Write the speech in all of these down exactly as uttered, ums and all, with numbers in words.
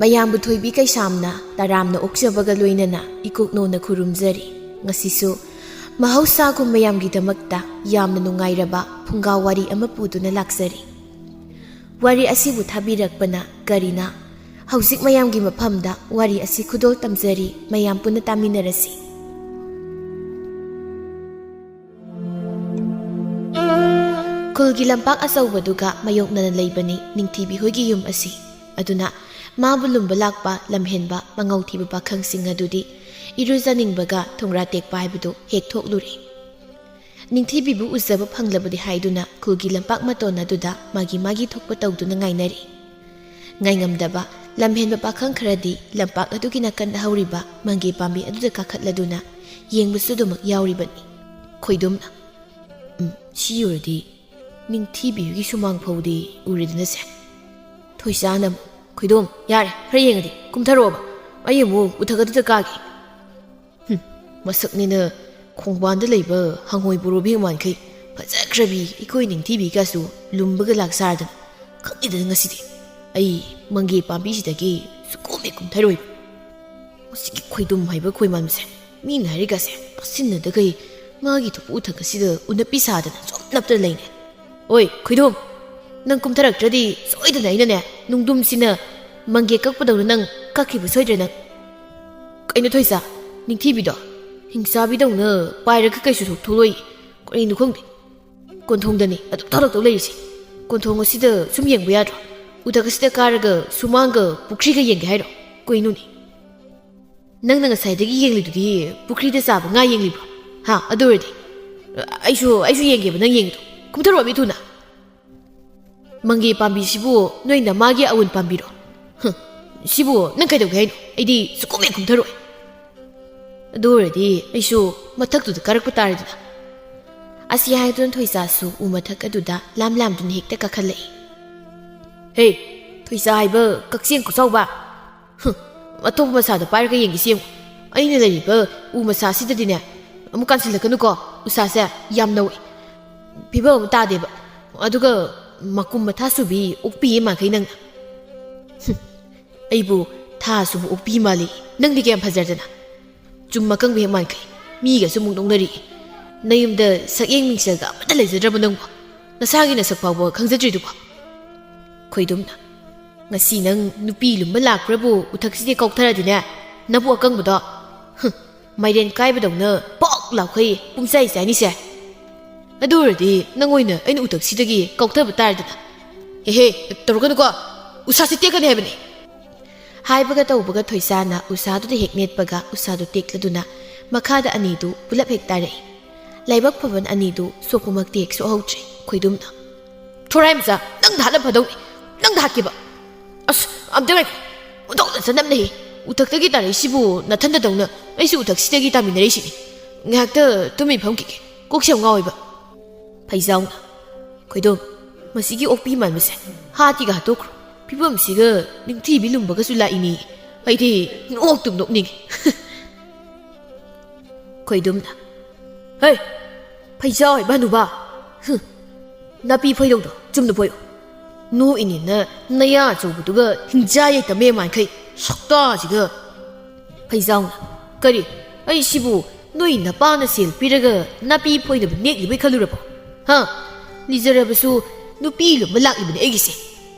ꯑꯌꯥꯝꯕ ꯊꯣꯏꯕꯤ ꯀꯩꯁꯥꯝꯅ ꯇꯔꯥꯝꯅ ꯑꯣꯛꯆꯕꯒ ꯂꯣꯏꯅꯅ ꯏꯀꯣꯛꯅꯣꯅ ꯈꯨꯔꯨꯝꯖꯔꯤ꯫ ꯉꯁꯤꯁꯨ ꯃꯍꯧꯁꯥꯒꯨꯝ ꯃꯌꯥꯝꯒꯤꯗꯃꯛꯇ ꯌꯥꯝꯅ ꯅꯨꯡꯉꯥꯏꯔꯕ ꯐꯨꯡꯒꯥ ꯋꯥꯔꯤ ꯑꯃ ꯄꯨꯗꯨꯅ ꯂꯥꯛꯆꯔꯤ꯫ ꯋꯥꯔꯤ ꯑꯁꯤꯕꯨ ꯊꯥꯕꯤꯔꯛꯄꯅ ꯀꯔꯤꯅ? ꯍꯧꯖꯤꯛ ꯃꯌꯥꯝꯒꯤ ꯃꯐꯝꯗ ꯋꯥꯔꯤ ꯑꯁꯤ ꯈꯨꯗꯣꯜ ꯇꯝꯖꯔꯤ, ꯃꯌꯥꯝ ꯄꯨꯟꯅ ꯇꯥꯃꯤꯟꯅꯔꯁꯤ꯫ ꯈꯨꯜꯒꯤ ꯂꯝꯄꯥꯛ ꯑꯆꯧꯕꯗꯨꯒ ꯃꯌꯣꯛꯅꯅ ꯂꯩꯕꯅꯤ ꯅꯤꯡꯊꯤꯕꯤ ꯍꯣꯏꯒꯤ ꯌꯨꯝ ꯑꯁꯤ꯫ ꯑꯗꯨꯅ ꯃꯥꯕꯨ ꯂꯨꯝꯕ ꯂꯥꯛꯄ ꯂꯝꯍꯦꯟꯕ ꯃꯉꯧ ꯊꯤꯕ ꯄꯥꯈꯪꯁꯤꯡ ꯑꯗꯨꯗꯤ ꯏꯔꯨꯖꯅꯤꯡꯕꯒ ꯊꯣꯡꯒ꯭ꯔꯥ ꯇꯦꯛꯄ ꯍꯥꯏꯕꯗꯨ ꯍꯦꯛ ꯊꯣꯛꯂꯨꯔꯦ꯫ ꯅꯤꯡꯊꯤꯕꯤꯕꯨ ꯎꯖꯕ ꯐꯪꯂꯕꯗꯤ ꯍꯥꯏꯗꯨꯅ ꯈꯨꯜꯒꯤ ꯂꯝꯄꯥꯛ ꯃꯇꯣꯟ ꯑꯗꯨꯗ ꯃꯥꯒꯤ ꯃꯥꯒꯤ ꯊꯣꯛꯄ ꯇꯧꯗꯨꯅ ꯉꯥꯏꯅꯔꯤ꯫ ꯉꯥꯏꯉꯝꯗꯕ ꯂꯝꯍꯦꯟꯕ ꯄꯥꯈꯪ ꯈꯔꯗꯤ ꯂꯝꯄꯥꯛ ꯑꯗꯨꯒꯤ ꯅꯥꯀꯟꯗ ꯍꯧꯔꯤꯕ ꯃꯪꯒꯦ ꯄꯥꯝꯕꯤ ꯑꯗꯨꯗ ꯀꯥꯈꯠꯂꯗꯨꯅ ꯌꯦꯡꯕꯁꯨ ꯑꯗꯨꯃꯛ ꯌꯥꯎꯔꯤꯕꯅꯤ꯫ ꯈꯣꯏꯗꯨꯝꯅ, "ꯎꯝ, ꯁꯤ ꯑꯣꯏꯔꯗꯤ ꯅꯤꯡꯊꯤꯕꯤꯒꯤ ꯁꯨꯃꯥꯡ ꯐꯧꯗꯤ ꯎꯔꯦꯗꯅꯁꯦ꯫ ꯊꯣꯏꯁꯥꯅ ꯑꯃꯨꯛ, 'ꯈꯣꯏꯗꯣꯝ, ꯌꯥꯔꯦ, ꯈꯔ ꯌꯦꯡꯉꯗꯤ, ꯀꯨꯝꯊꯔꯛꯑꯣꯕ, ꯑꯩ ꯑꯃꯨꯛ ꯎꯊꯛ ꯑꯗꯨꯗ ꯀꯥꯒꯦ.' ꯍꯨꯝ, ꯃꯁꯛꯅꯤꯅ ꯈꯣꯡꯕꯥꯟꯗ ꯂꯩꯕ ꯍꯪꯉꯣꯏ ꯕꯣꯔꯣꯕꯤ ꯃꯥꯟꯈꯩ ꯐꯖꯈ꯭ꯔꯕꯤ ꯑꯩꯈꯣꯏ ꯅꯤꯡꯊꯤꯕꯤꯒꯁꯨ ꯂꯨꯝꯕꯒ ꯂꯥꯛ ꯁꯥꯔꯗꯅ ꯈꯪꯉꯦꯗꯅ ꯉꯁꯤꯗꯤ꯫ ꯑꯩ ꯃꯪꯒꯦ ꯄꯥꯝꯕꯤꯁꯤꯗꯒꯤ ꯁꯨꯀꯨꯝ ꯍꯦꯛ ꯀꯨꯝꯊꯔꯣꯏꯕ꯫ ꯃꯁꯤꯒꯤ ꯈꯣꯏꯗꯨꯝ ꯍꯥꯏꯕ ꯈꯣꯏꯃꯥꯟꯕꯁꯦ ꯃꯤꯅ ꯍꯥꯏꯔꯤꯒꯁꯦ ꯇꯥꯁꯤꯟꯅꯗꯈꯩ ꯃꯥꯒꯤ ꯊꯣꯛꯄ ꯎꯊꯛ ꯑꯁꯤꯗ ꯎꯅꯞꯄꯤ ꯁꯥꯗꯅ ꯁꯨꯝ ꯅꯞꯇꯅ ꯂꯩꯅꯦ꯫ ꯑꯣꯏ, ꯈꯣꯏꯗꯨꯝ, ꯅꯪ ꯀꯨꯝꯊꯔꯛꯇ꯭ꯔꯗꯤ ꯁꯣꯏꯗꯅ ꯑꯩꯅꯅꯦ ꯅꯨꯡꯗꯨꯝꯁꯤꯅ ꯃꯪꯒꯦ ꯀꯛꯄꯗꯧꯅ ꯅꯪ ꯀꯛꯈꯤꯕ ꯁꯣꯏꯗ꯭ꯔꯦ ꯅꯪ꯫ ꯀꯩꯅꯣ ꯊꯣꯏꯁꯥ, ꯅꯤꯡꯊꯤꯕꯤꯗꯣ ꯍꯤꯡꯆꯥꯕꯤꯗꯧꯅ ꯄꯥꯏꯔꯒ ꯀꯩꯁꯨ ꯊꯣꯛ-, ꯊꯣꯛꯂꯛꯏ꯫ ꯀꯔꯤꯅꯣ ꯈꯪꯗꯦ꯫ ꯀꯣꯟꯊꯣꯡꯗꯅꯤ ꯑꯗꯨꯝ ꯊꯣꯛꯂꯛꯇꯧ ꯂꯩꯔꯤꯁꯦ꯫ ꯀꯣꯟꯊꯣꯡ ꯑꯁꯤꯗ ꯁꯨꯝ ꯌꯦꯡꯕ ꯌꯥꯗ꯭ꯔꯣ? ꯎꯊꯛ ꯑꯁꯤꯗ ꯀꯥꯔꯒ ꯁꯨꯃꯥꯡꯒ ꯄꯨꯈ꯭ꯔꯤꯒ ꯌꯦꯡꯒꯦ ꯍꯥꯏꯔꯣ? ꯀꯩꯅꯣꯅꯦ? ꯅꯪꯅ ꯉꯁꯥꯏꯗꯒꯤ ꯌꯦꯡꯂꯤꯗꯨꯗꯤ ꯄꯨꯈ꯭ꯔꯤꯗ ꯆꯥꯕ ꯉꯥ ꯌꯦꯡꯂꯤꯕ꯭ꯔꯣ? ꯍꯥ, ꯑꯗꯨ ꯑꯣꯏꯔꯗꯤ ꯑꯩꯁꯨ, ꯑꯩꯁꯨ ꯌꯦꯡꯒꯦꯕ ꯅꯪ ꯌꯦꯡꯉꯤꯗꯣ꯫ ꯀꯨꯝꯊꯔꯛꯑꯣ ꯃꯤ ꯊꯨꯅ꯫ ꯃꯪꯒꯦ ꯄꯥꯝꯕꯤꯁꯤꯕꯨ ꯅꯣꯏ ꯅꯃꯥꯒꯤ ꯑꯋꯨꯟ ꯄꯥꯝꯕꯤꯔꯣ? ꯍꯨꯝ, ꯁꯤꯕꯨ ꯅꯪ ꯀꯩꯗꯧꯒꯦ ꯍꯥꯏꯅꯣ? ꯑꯩꯗꯤ ꯁꯨꯀꯨꯝ ꯍꯦꯛ ꯀꯨꯝꯊꯔꯣꯏ꯫ ꯑꯗꯨ ꯑꯣꯏꯔꯗꯤ ꯑꯩꯁꯨ ꯃꯊꯛꯇꯨꯗ ꯀꯥꯔꯛꯄ ꯇꯥꯔꯦꯗꯅ꯫ ꯑꯁꯤ ꯍꯥꯏꯗꯨꯅ ꯊꯣꯏꯁꯥꯁꯨ ꯎ ꯃꯊꯛ ꯑꯗꯨꯗ ꯂꯥꯝ ꯂꯥꯝꯗꯨꯅ ꯍꯦꯛꯇ ꯀꯥꯈꯠꯂꯛꯏ꯫ ꯍꯦ, ꯊꯣꯏꯁꯥ ꯍꯥꯏꯕ ꯀꯛꯆꯦꯡ ꯈꯨꯆꯥꯎꯕ! ꯍꯨꯝ, ꯑꯇꯣꯞꯄ ꯃꯁꯥꯗ ꯄꯥꯏꯔꯒ ꯌꯦꯡꯒꯦ ꯁꯤ ꯌꯦꯡꯉꯨ꯫ ꯑꯩꯅ ꯂꯩꯔꯤꯕ ꯎ ꯃꯁꯥꯁꯤꯗꯗꯤꯅꯦ, ꯑꯃꯨꯛ ꯀꯥꯟꯁꯤꯜꯂꯛꯀꯅꯨꯀꯣ꯫ ꯎꯁꯥꯁꯦ ꯌꯥꯝ ꯅꯧꯏ꯫ ꯐꯤꯕꯝ ꯑꯃ ꯇꯥꯗꯦꯕ꯫ ꯑꯗꯨꯒ ꯃꯀꯨꯝ ꯃꯊꯥ ꯁꯨꯕꯤ ꯑꯣꯛꯄꯤ ꯃꯥꯟꯈꯩ ꯅꯪꯅ꯫ ꯍꯨꯝ, ꯑꯩꯕꯨ ꯊꯥ ꯁꯨꯕ ꯑꯣꯛꯄꯤ ꯃꯥꯜꯂꯤ꯫ ꯅꯪꯗꯤ ꯀꯌꯥꯝ ꯐꯖꯔꯗꯅ꯫ ꯆꯨꯝ ꯑꯀꯪꯕ ꯍꯦꯛ ꯃꯥꯟꯈꯩ꯫ ꯃꯤꯒꯁꯨ ꯑꯃꯨꯛ ꯅꯣꯛꯅꯔꯤ꯫ ꯅꯌꯨꯝꯗ ꯁꯛꯌꯦꯡ ꯃꯤꯡꯁꯦꯜꯒ ꯑꯃꯠꯇ ꯂꯩꯖꯗ꯭ꯔꯕ ꯅꯪꯕꯨ? ꯅꯁꯥꯒꯤ ꯅꯁꯛ ꯐꯥꯎꯕ ꯈꯪꯖꯗ꯭ꯔꯤꯗꯨꯕꯣ? ꯈꯣꯏꯗꯨꯝꯅ, ꯉꯁꯤ ꯅꯪ ꯅꯨꯄꯤ ꯂꯨꯝꯕ ꯂꯥꯛꯄ꯭ꯔꯕꯨ ꯎꯊꯛꯁꯤꯗꯤ ꯀꯥꯎꯊꯔꯗꯤꯅꯦ, ꯅꯕꯨ ꯑꯀꯪꯕꯗꯣ, ꯍꯨꯝ, ꯃꯥꯏꯔꯦꯟ ꯀꯥꯏꯕꯗꯧꯅ ꯄꯣꯛ ꯂꯥꯎꯈꯩ ꯄꯨꯡꯆꯥꯏ ꯆꯥꯏꯅꯤꯁꯦ꯫ ꯑꯗꯨ ꯑꯣꯏꯔꯗꯤ ꯅꯪ ꯑꯣꯏꯅ ꯑꯩꯅ ꯎꯊꯛꯁꯤꯗꯒꯤ ꯀꯥꯎꯊꯕ ꯇꯥꯔꯦꯗꯅ꯫ ꯍꯦꯍꯦ, ꯇꯧꯔꯛꯀꯅꯨꯀꯣ꯫ ꯎꯁꯥꯁꯤ ꯇꯦꯛꯀꯅꯤ ꯍꯥꯏꯕꯅꯤ꯫ ꯍꯥꯏꯕꯒ ꯇꯧꯕꯒ ꯊꯣꯏꯁꯥꯅ ꯎꯁꯥꯗꯨꯗ ꯍꯦꯛ ꯅꯦꯠꯄꯒ ꯎꯁꯥꯗꯨ ꯇꯦꯛꯂꯗꯨꯅ ꯃꯈꯥꯗ ꯑꯅꯤꯗꯨ ꯄꯨꯂꯞ ꯍꯦꯛ ꯇꯥꯔꯛꯏ꯫ ꯂꯥꯏꯕꯛ ꯐꯕꯅ ꯑꯅꯤꯗꯨ ꯁꯣꯛꯄꯃꯛꯇꯤ ꯍꯦꯛ ꯁꯣꯛꯍꯧꯗ꯭ꯔꯦ꯫ ꯈꯣꯏꯗꯨꯝꯅ, "ꯊꯣꯔꯥꯏ ꯃꯆꯥ, ꯅꯪꯗ ꯍꯥꯠꯂ ꯐꯗꯧꯅꯤ꯫ ꯅꯪꯗ ꯍꯥꯠꯀꯦꯕ꯫ ꯑꯁ, ꯑꯝꯇ ꯉꯥꯏꯈꯣ꯫ ꯑꯣꯟꯊꯣꯛꯅ ꯆꯅꯝꯅꯦꯍꯦ꯫ ꯎꯊꯛꯇꯒꯤ ꯇꯥꯔꯛꯏꯁꯤꯕꯨ ꯅꯥꯊꯟꯗꯗꯧꯅ ꯑꯩꯁꯨ ꯎꯊꯛꯁꯤꯗꯒꯤ ꯇꯥꯃꯤꯟꯅꯔꯛꯏꯁꯤꯅꯤ꯫ ꯉꯥꯏꯍꯥꯛꯇ ꯇꯨꯃꯤꯟ ꯐꯝꯈꯤꯒꯦ꯫ ꯀꯣꯛꯁꯦ ꯌꯥꯝ ꯉꯥꯎꯋꯦꯕ꯫" ꯐꯩꯖꯥꯎꯅ, "ꯈꯣꯏꯗꯣꯝ, ꯃꯁꯤꯒꯤ ꯑꯣꯛꯄꯤ ꯃꯥꯟꯕꯁꯦ ꯍꯥꯠꯇꯤꯒ ꯍꯥꯠꯇꯣꯛꯈ꯭ꯔꯣ꯫ ꯐꯤꯕꯝꯁꯤꯒ ꯅꯤꯡꯊꯤꯕꯤ ꯂꯨꯝꯕꯒꯁꯨ ꯂꯥꯛꯏꯅꯤ꯫ ꯑꯩꯗꯤ ꯅꯣꯛꯇꯨꯝ ꯅꯣꯛꯅꯤꯡꯉꯤ꯫" ꯈꯣꯏꯗꯨꯝꯅ, "ꯍꯩ, ꯐꯩꯖꯥꯎ ꯍꯥꯏꯕ ꯍꯅꯨꯕꯥ꯫ ꯍꯨꯝ, ꯅꯥꯄꯤ ꯐꯣꯏꯗꯧꯗꯣ ꯆꯨꯝꯅ ꯐꯣꯏꯌꯨ꯫ ꯅꯣꯛꯏꯅꯦꯅ ꯅꯌꯥ ꯑꯆꯧꯕꯗꯨꯒ ꯍꯤꯡꯖꯥ ꯌꯩꯇꯝꯃꯦ ꯃꯥꯟꯈꯩ꯫ ꯁꯛꯇꯥꯁꯤꯒ꯫" ꯐꯩꯖꯥꯎꯅ, "ꯀꯔꯤ? ꯑꯩꯁꯤꯕꯨ ꯅꯣꯏ ꯅꯄꯥꯅ ꯁꯦꯜ ꯄꯤꯔꯒ ꯅꯥꯄꯤ ꯐꯣꯏꯅꯕ ꯅꯦꯛꯂꯤꯕꯩ ꯈꯜꯂꯨꯔꯕꯣ? ꯍꯥ? ꯂꯤꯖꯔꯕꯁꯨ ꯅꯨꯄꯤ ꯂꯨꯝꯕ ꯂꯥꯛꯂꯤꯕꯅꯦ ꯑꯩꯒꯤꯁꯦ꯫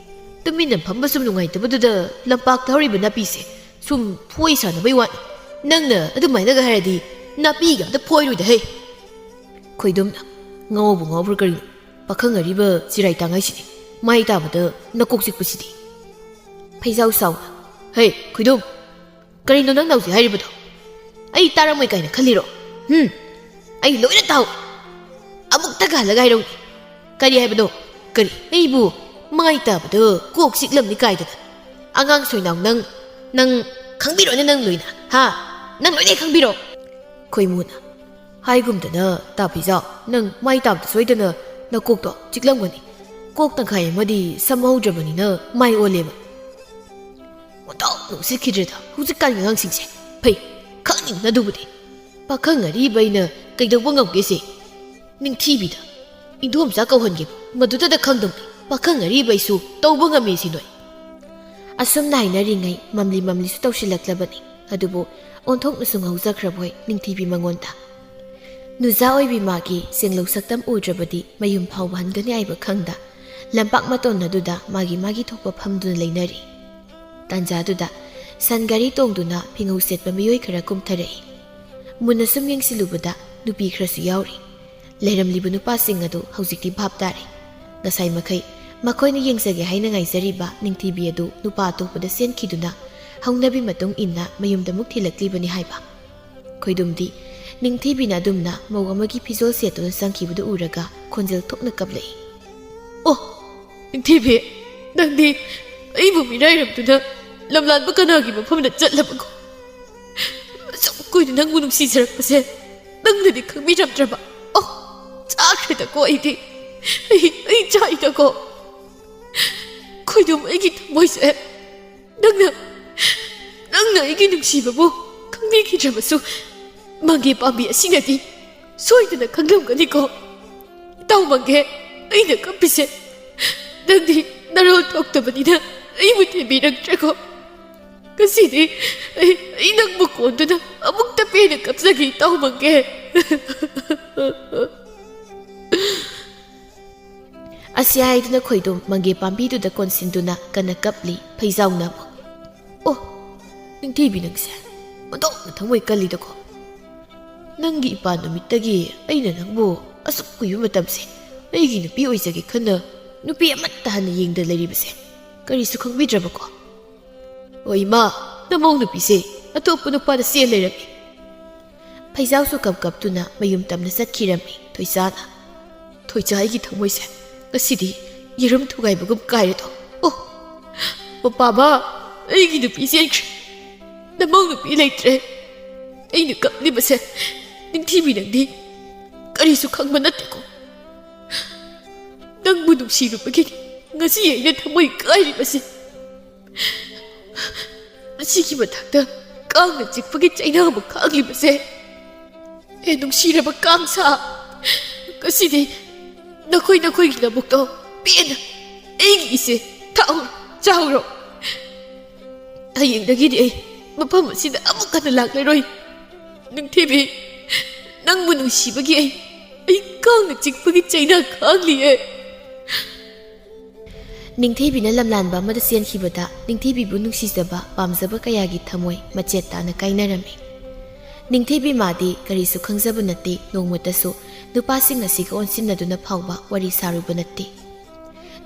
ꯇꯨꯃꯤꯟꯅ ꯐꯝꯕ ꯁꯨꯝ ꯅꯨꯡꯉꯥꯏꯇꯕꯗꯨꯗ ꯂꯝꯄꯥꯛꯇ ꯍꯧꯔꯤꯕ ꯅꯥꯄꯤꯁꯦ ꯁꯨꯝ ꯐꯣꯏ ꯁꯥꯟꯅꯕꯩ ꯋꯥꯅꯤ꯫ ꯅꯪꯅ ꯑꯗꯨꯃꯥꯏꯅꯒ ꯍꯥꯏꯔꯗꯤ ꯅꯥꯄꯤꯒ ꯑꯝꯇ ꯐꯣꯏꯔꯣꯏꯗ ꯍꯩ꯫" ꯈꯣꯏꯗꯨꯝꯅ, "ꯉꯥꯎꯕꯨ ꯉꯥꯎꯕ꯭ꯔꯥ ꯀꯔꯤꯅꯣ? ꯄꯥꯈꯪ ꯑꯔꯤꯕ ꯆꯤꯔꯥꯏ ꯇꯥꯡꯉꯥꯏꯁꯤꯗꯤ꯫ ꯃꯥꯏ ꯇꯥꯕꯗ ꯅꯀꯣꯛ ꯆꯤꯛꯄꯁꯤꯗꯤ꯫" ꯐꯩꯖꯥꯎ ꯁꯥꯎꯅ, "ꯍꯩ, ꯈꯣꯏꯗꯨꯝ, ꯀꯔꯤꯅꯣ ꯅꯪꯅ ꯍꯧꯖꯤꯛ ꯍꯥꯏꯔꯤꯕꯗꯣ? ꯑꯩ ꯇꯥꯔꯝꯃꯣꯏ ꯀꯥꯏꯅ ꯈꯜꯂꯤꯔꯣ? ꯍꯨꯝ? ꯑꯩ ꯂꯣꯏꯅ ꯇꯥꯍꯧꯏ꯫ ꯑꯃꯨꯛꯇꯒ ꯍꯜꯂꯒ ꯍꯥꯏꯔꯧꯅꯦ꯫ ꯀꯔꯤ ꯍꯥꯏꯕꯅꯣ? ꯀꯔꯤ? ꯑꯩꯕꯨ ꯃꯥꯏ ꯇꯥꯕꯗ ꯀꯣꯛ ꯆꯤꯛꯂꯝꯅꯤ ꯀꯥꯏꯗꯅ? ꯑꯉꯥꯡ ꯁꯣꯏꯅꯥꯎ ꯅꯪ, ꯅꯪ ꯈꯪꯕꯤꯔꯣꯅꯦ ꯅꯪ ꯂꯣꯏꯅ, ꯍꯥ? ꯅꯪ ꯂꯣꯏꯅ ꯈꯪꯕꯤꯔꯣ?" ꯈꯣꯏꯃꯨꯅ, "ꯍꯥꯏꯒꯨꯝꯗꯅ, ꯇꯥ ꯐꯤꯖꯥꯎ, ꯅꯪ ꯃꯥꯏ ꯇꯥꯕꯗ ꯁꯣꯏꯗꯅ ꯅꯀꯣꯛꯇꯣ ꯆꯤꯛꯂꯝꯒꯅꯤ꯫ ꯀꯣꯛ ꯇꯪꯈꯥꯏ ꯑꯃꯗꯤ ꯁꯝ ꯍꯧꯗ꯭ꯔꯕꯅꯤꯅ ꯃꯥꯏ ꯑꯣꯜꯂꯦꯕ꯫" ꯑꯣꯟꯊꯣꯛ ꯅꯨꯡꯁꯤꯠꯈꯤꯗ꯭ꯔꯦꯗ ꯍꯧꯖꯤꯛꯀꯥꯟꯒꯤ ꯑꯉꯥꯡꯁꯤꯡꯁꯦ꯫ ꯐꯩ, ꯈꯪꯉꯤꯕꯅ ꯑꯗꯨꯕꯨꯗꯤ꯫ ꯄꯥꯈꯪ ꯑꯔꯤꯕ ꯑꯩꯅ ꯀꯩꯗꯧꯕ ꯉꯝꯒꯦꯁꯦ? ꯅꯤꯡꯊꯤꯕꯤꯗ ꯏꯟꯗꯣꯝꯆꯥ ꯀꯧꯍꯟꯒꯦꯕ, ꯃꯗꯨꯗꯗ ꯈꯪꯗꯧꯅꯤ꯫ ꯄꯥꯈꯪ ꯑꯔꯤꯕ ꯑꯩꯁꯨ ꯇꯧꯕ ꯉꯝꯃꯦ ꯁꯤ ꯅꯣꯏ꯫ ꯑꯁꯨꯝꯅ ꯍꯥꯏꯅꯔꯤꯉꯩ ꯃꯝꯂꯤ ꯃꯝꯂꯤꯁꯨ ꯇꯧꯁꯤꯜꯂꯛꯂꯕꯅꯤ꯫ ꯑꯗꯨꯕꯨ ꯑꯣꯟꯊꯣꯛꯅꯁꯨ ꯉꯥꯎꯖꯈ꯭ꯔꯕꯣꯏ ꯅꯤꯡꯊꯤꯕꯤ ꯃꯉꯣꯟꯗ꯫ ꯅꯨꯖꯥ ꯑꯣꯏꯕꯤ ꯃꯥꯒꯤ ꯁꯦꯡꯂꯧ ꯁꯛꯇꯝ ꯎꯗ꯭ꯔꯕꯗꯤ ꯃꯌꯨꯝ ꯐꯥꯎꯕ ꯍꯟꯒꯅꯤ ꯍꯥꯏꯕ ꯈꯪꯗ, ꯂꯝꯄꯥꯛ ꯃꯇꯣꯟ ꯑꯗꯨꯗ ꯃꯥꯒꯤ ꯃꯥꯒꯤ ꯊꯣꯛꯄ ꯐꯝꯗꯨꯅ ꯂꯩꯅꯔꯤ꯫ ꯇꯥꯟꯖꯥꯗꯨꯗ ꯁꯟ ꯒꯥꯔꯤ ꯇꯣꯡꯗꯨꯅ ꯐꯤꯉꯧ ꯁꯦꯠꯄ ꯃꯤꯑꯣꯏ ꯈꯔ ꯀꯨꯝꯊꯔꯛꯏ꯫ ꯃꯨꯟꯅ ꯁꯨꯝ ꯌꯦꯡꯁꯤꯜꯂꯨꯕꯗ ꯅꯨꯄꯤ ꯈꯔꯁꯨ ꯌꯥꯎꯔꯤ꯫ ꯂꯩꯔꯝꯂꯤꯕ ꯅꯨꯄꯥꯁꯤꯡ ꯑꯗꯨ ꯍꯧꯖꯤꯛꯇꯤ ꯚꯥꯞ ꯇꯥꯔꯦ꯫ ꯉꯁꯥꯏ ꯃꯈꯩ ꯃꯈꯣꯏꯅ ꯌꯦꯡꯖꯒꯦ ꯍꯥꯏꯅ ꯉꯥꯏꯖꯔꯤꯕ ꯅꯤꯡꯊꯤꯕꯤ ꯑꯗꯨ ꯅꯨꯄꯥ ꯑꯇꯣꯞꯄꯗ ꯆꯦꯟꯈꯤꯗꯨꯅ ꯍꯧꯅꯕꯤ ꯃꯇꯨꯡ ꯏꯟꯅ ꯃꯌꯨꯝꯗ ꯑꯃꯨꯛ ꯊꯤꯜꯂꯛꯂꯤꯕꯅꯤ ꯍꯥꯏꯕ꯫ ꯈꯣꯏꯗꯨꯝꯗꯤ ꯅꯤꯡꯊꯤꯕꯤꯅ ꯑꯗꯨꯝꯅ ꯃꯧ ꯑꯃꯒꯤ ꯐꯤꯖꯣꯜ ꯁꯦꯠꯇꯨꯅ ꯆꯪꯈꯤꯕꯗꯨ ꯎꯔꯒ ꯈꯣꯟꯖꯦꯜ ꯊꯣꯛꯅ ꯀꯞꯂꯛꯏ꯫ "ꯑꯣ, ꯅꯤꯡꯊꯤꯕꯤ, ꯅꯪꯗꯤ ꯑꯩꯕꯨ ꯃꯤꯔꯥꯏꯔꯝꯗꯨꯅ ꯂꯝꯂꯥꯟꯕ ꯀꯅꯥꯒꯤ ꯃꯐꯝꯗ ꯆꯠꯂꯕꯒꯣ? ꯑꯁꯨꯛ ꯀꯨꯏꯅ ꯅꯪꯕꯨ ꯅꯨꯡꯁꯤꯖꯔꯛꯄꯁꯦ ꯅꯪꯅꯗꯤ ꯈꯪꯕꯤꯔꯝꯗ꯭ꯔꯕ? ꯑꯣ, ꯆꯥꯈ꯭ꯔꯦꯗꯀꯣ ꯑꯩꯗꯤ꯫ ꯑꯩ, ꯑꯩ ꯆꯥꯏꯗꯀꯣ꯫ ꯈꯣꯏꯗꯨꯝ, ꯑꯩꯒꯤ ꯊꯃꯣꯏꯁꯦ ꯅꯪꯅ, ꯅꯪꯅ ꯑꯩꯒꯤ ꯅꯨꯡꯁꯤꯕꯕꯨ ꯈꯪꯕꯤꯈꯤꯗ꯭ꯔꯕꯁꯨ, ꯃꯪꯒꯦ ꯄꯥꯝꯕꯤ ꯑꯁꯤꯅꯗꯤ ꯁꯣꯏꯗꯅ ꯈꯪꯂꯝꯒꯅꯤꯀꯣ꯫ ꯏꯇꯥꯎ ꯃꯪꯒꯦ, ꯑꯩꯅ ꯀꯞꯄꯤꯁꯦ ꯅꯪꯗꯤ ꯅꯔꯣꯜ ꯊꯣꯛꯇꯕꯅꯤꯅ ꯑꯩꯕꯨ ꯊꯦꯝꯕꯤꯔꯛꯇ꯭ꯔꯦꯀꯣ꯫ ꯉꯁꯤꯗꯤ ꯑꯩ, ꯑꯩ ꯅꯪꯕꯨ ꯀꯣꯟꯗꯨꯅ ꯑꯃꯨꯛꯇ ꯄꯦꯟꯅ ꯀꯞꯆꯒꯦ, ꯏꯇꯥꯎ ꯃꯪꯒꯦ꯫" ꯑꯁꯤ ꯍꯥꯏꯗꯨꯅ ꯈꯣꯏꯗꯨꯝ ꯃꯪꯒꯦ ꯄꯥꯝꯕꯤꯗꯨꯗ ꯀꯣꯟꯁꯤꯟꯗꯨꯅ ꯀꯟꯅ ꯀꯞꯂꯤ ꯐꯩꯖꯥꯎꯅ ꯑꯃꯨꯛ꯫ "ꯑꯣ, ꯅꯤꯡꯊꯤꯕꯤ, ꯅꯪꯁꯦ ꯑꯣꯟꯊꯣꯛꯅ ꯊꯃꯣꯏ ꯀꯜꯂꯤꯗꯀꯣ꯫ ꯅꯪꯒꯤ ꯏꯄꯥ ꯅꯨꯃꯤꯠꯇꯒꯤ ꯑꯩꯅ ꯅꯪꯕꯨ ꯑꯁꯨꯛ ꯀꯨꯏꯕ ꯃꯇꯝꯁꯦ ꯑꯩꯒꯤ ꯅꯨꯄꯤ ꯑꯣꯏꯖꯒꯦ ꯈꯟꯅ ꯅꯨꯄꯤ ꯑꯃꯠꯇ ꯍꯟꯅ ꯌꯦꯡꯗ ꯂꯩꯔꯤꯕꯁꯦ ꯀꯔꯤꯁꯨ ꯈꯪꯕꯤꯗ꯭ꯔꯕꯀꯣ?" "ꯑꯣ ꯏꯃꯥ, ꯅꯃꯧ ꯅꯨꯄꯤꯁꯦ ꯑꯇꯣꯞꯄ ꯅꯨꯄꯥꯗ ꯆꯦꯟ ꯂꯩꯔꯝꯃꯤ꯫" ꯐꯩꯖꯥꯎꯁꯨ ꯀꯞ ꯀꯞꯇꯨꯅ ꯃꯌꯨꯝ ꯇꯝꯅ ꯆꯠꯈꯤꯔꯝꯃꯤ ꯊꯣꯏꯆꯥꯅ꯫ "ꯊꯣꯏꯆꯥ, ꯑꯩꯒꯤ ꯊꯃꯣꯏꯁꯦ ꯉꯁꯤꯗꯤ ꯌꯦꯔꯨꯝ ꯊꯨꯒꯥꯏꯕꯒꯨꯝ ꯀꯥꯏꯔꯦꯗꯣ꯫ ꯑꯣ, ꯃꯄꯥꯕ, ꯑꯩꯒꯤ ꯅꯨꯄꯤ ꯆꯦꯟꯈ꯭ꯔꯦ꯫ ꯅꯃꯧ ꯅꯨꯄꯤ ꯂꯩꯇ꯭ꯔꯦ꯫ ꯑꯩꯅ ꯀꯞꯂꯤꯕꯁꯦ ꯅꯤꯡꯊꯤꯕꯤ ꯅꯪꯗꯤ ꯀꯔꯤꯁꯨ ꯈꯪꯕ ꯅꯠꯇꯦꯀꯣ꯫ ꯅꯪꯕꯨ ꯅꯨꯡꯁꯤꯔꯨꯕꯒꯤꯅꯤ ꯉꯁꯤ ꯑꯩꯅ ꯊꯃꯣꯏ ꯀꯥꯏꯔꯤꯕꯁꯦ꯫ ꯑꯁꯤꯒꯤ ꯃꯊꯛꯇ ꯀꯥꯡꯅ ꯆꯤꯛꯄꯒꯤ ꯆꯩꯅꯕ ꯈꯥꯡꯂꯤꯕꯁꯦ꯫ ꯑꯦ ꯅꯨꯡꯁꯤꯔꯕ ꯀꯥꯡ ꯁꯥ, ꯉꯁꯤꯗꯤ ꯅꯈꯣꯏ ꯅꯈꯣꯏꯒꯤ ꯂꯧꯕꯨꯛꯇꯣ ꯄꯦꯟꯅ ꯑꯩꯒꯤ ꯏꯆꯦ ꯊꯥꯛꯎꯔꯣ, ꯆꯥꯎꯔꯣ꯫ ꯍꯌꯦꯡꯗꯒꯤꯗꯤ ꯑꯩ ꯃꯐꯝ ꯑꯁꯤꯗ ꯑꯃꯨꯛ ꯍꯟꯅ ꯂꯥꯛꯂꯔꯣꯏ꯫ ꯅꯤꯡꯊꯤꯕꯤ, ꯅꯪꯕꯨ ꯅꯨꯡꯁꯤꯕꯒꯤ ꯑꯩ, ꯑꯩ ꯀꯥꯡꯅ ꯆꯤꯛꯄꯒꯤ ꯆꯩꯅꯥ ꯈꯥꯡꯂꯤꯌꯦ꯫ ꯅꯤꯡꯊꯤꯕꯤꯅ ꯂꯝꯂꯥꯟꯕ ꯑꯃꯗ ꯆꯦꯟꯈꯤꯕꯗ ꯅꯤꯡꯊꯤꯕꯤꯕꯨ ꯅꯨꯡꯁꯤꯖꯕ, ꯄꯥꯝꯖꯕ ꯀꯌꯥꯒꯤ ꯊꯃꯣꯏ ꯃꯆꯦꯠ ꯇꯥꯅ ꯀꯥꯏꯅꯔꯝꯃꯤ꯫ ꯅꯤꯡꯊꯤꯕꯤ ꯃꯥꯗꯤ ꯀꯔꯤꯁꯨ ꯈꯪꯖꯕ ꯅꯠꯇꯦ, ꯅꯣꯡꯃꯇꯁꯨ ꯅꯨꯄꯥꯁꯤꯡ ꯑꯁꯤꯒ ꯑꯣꯟꯁꯤꯟꯅꯗꯨꯅ ꯐꯥꯎꯕ ꯋꯥꯔꯤ ꯁꯥꯔꯨꯕ ꯅꯠꯇꯦ꯫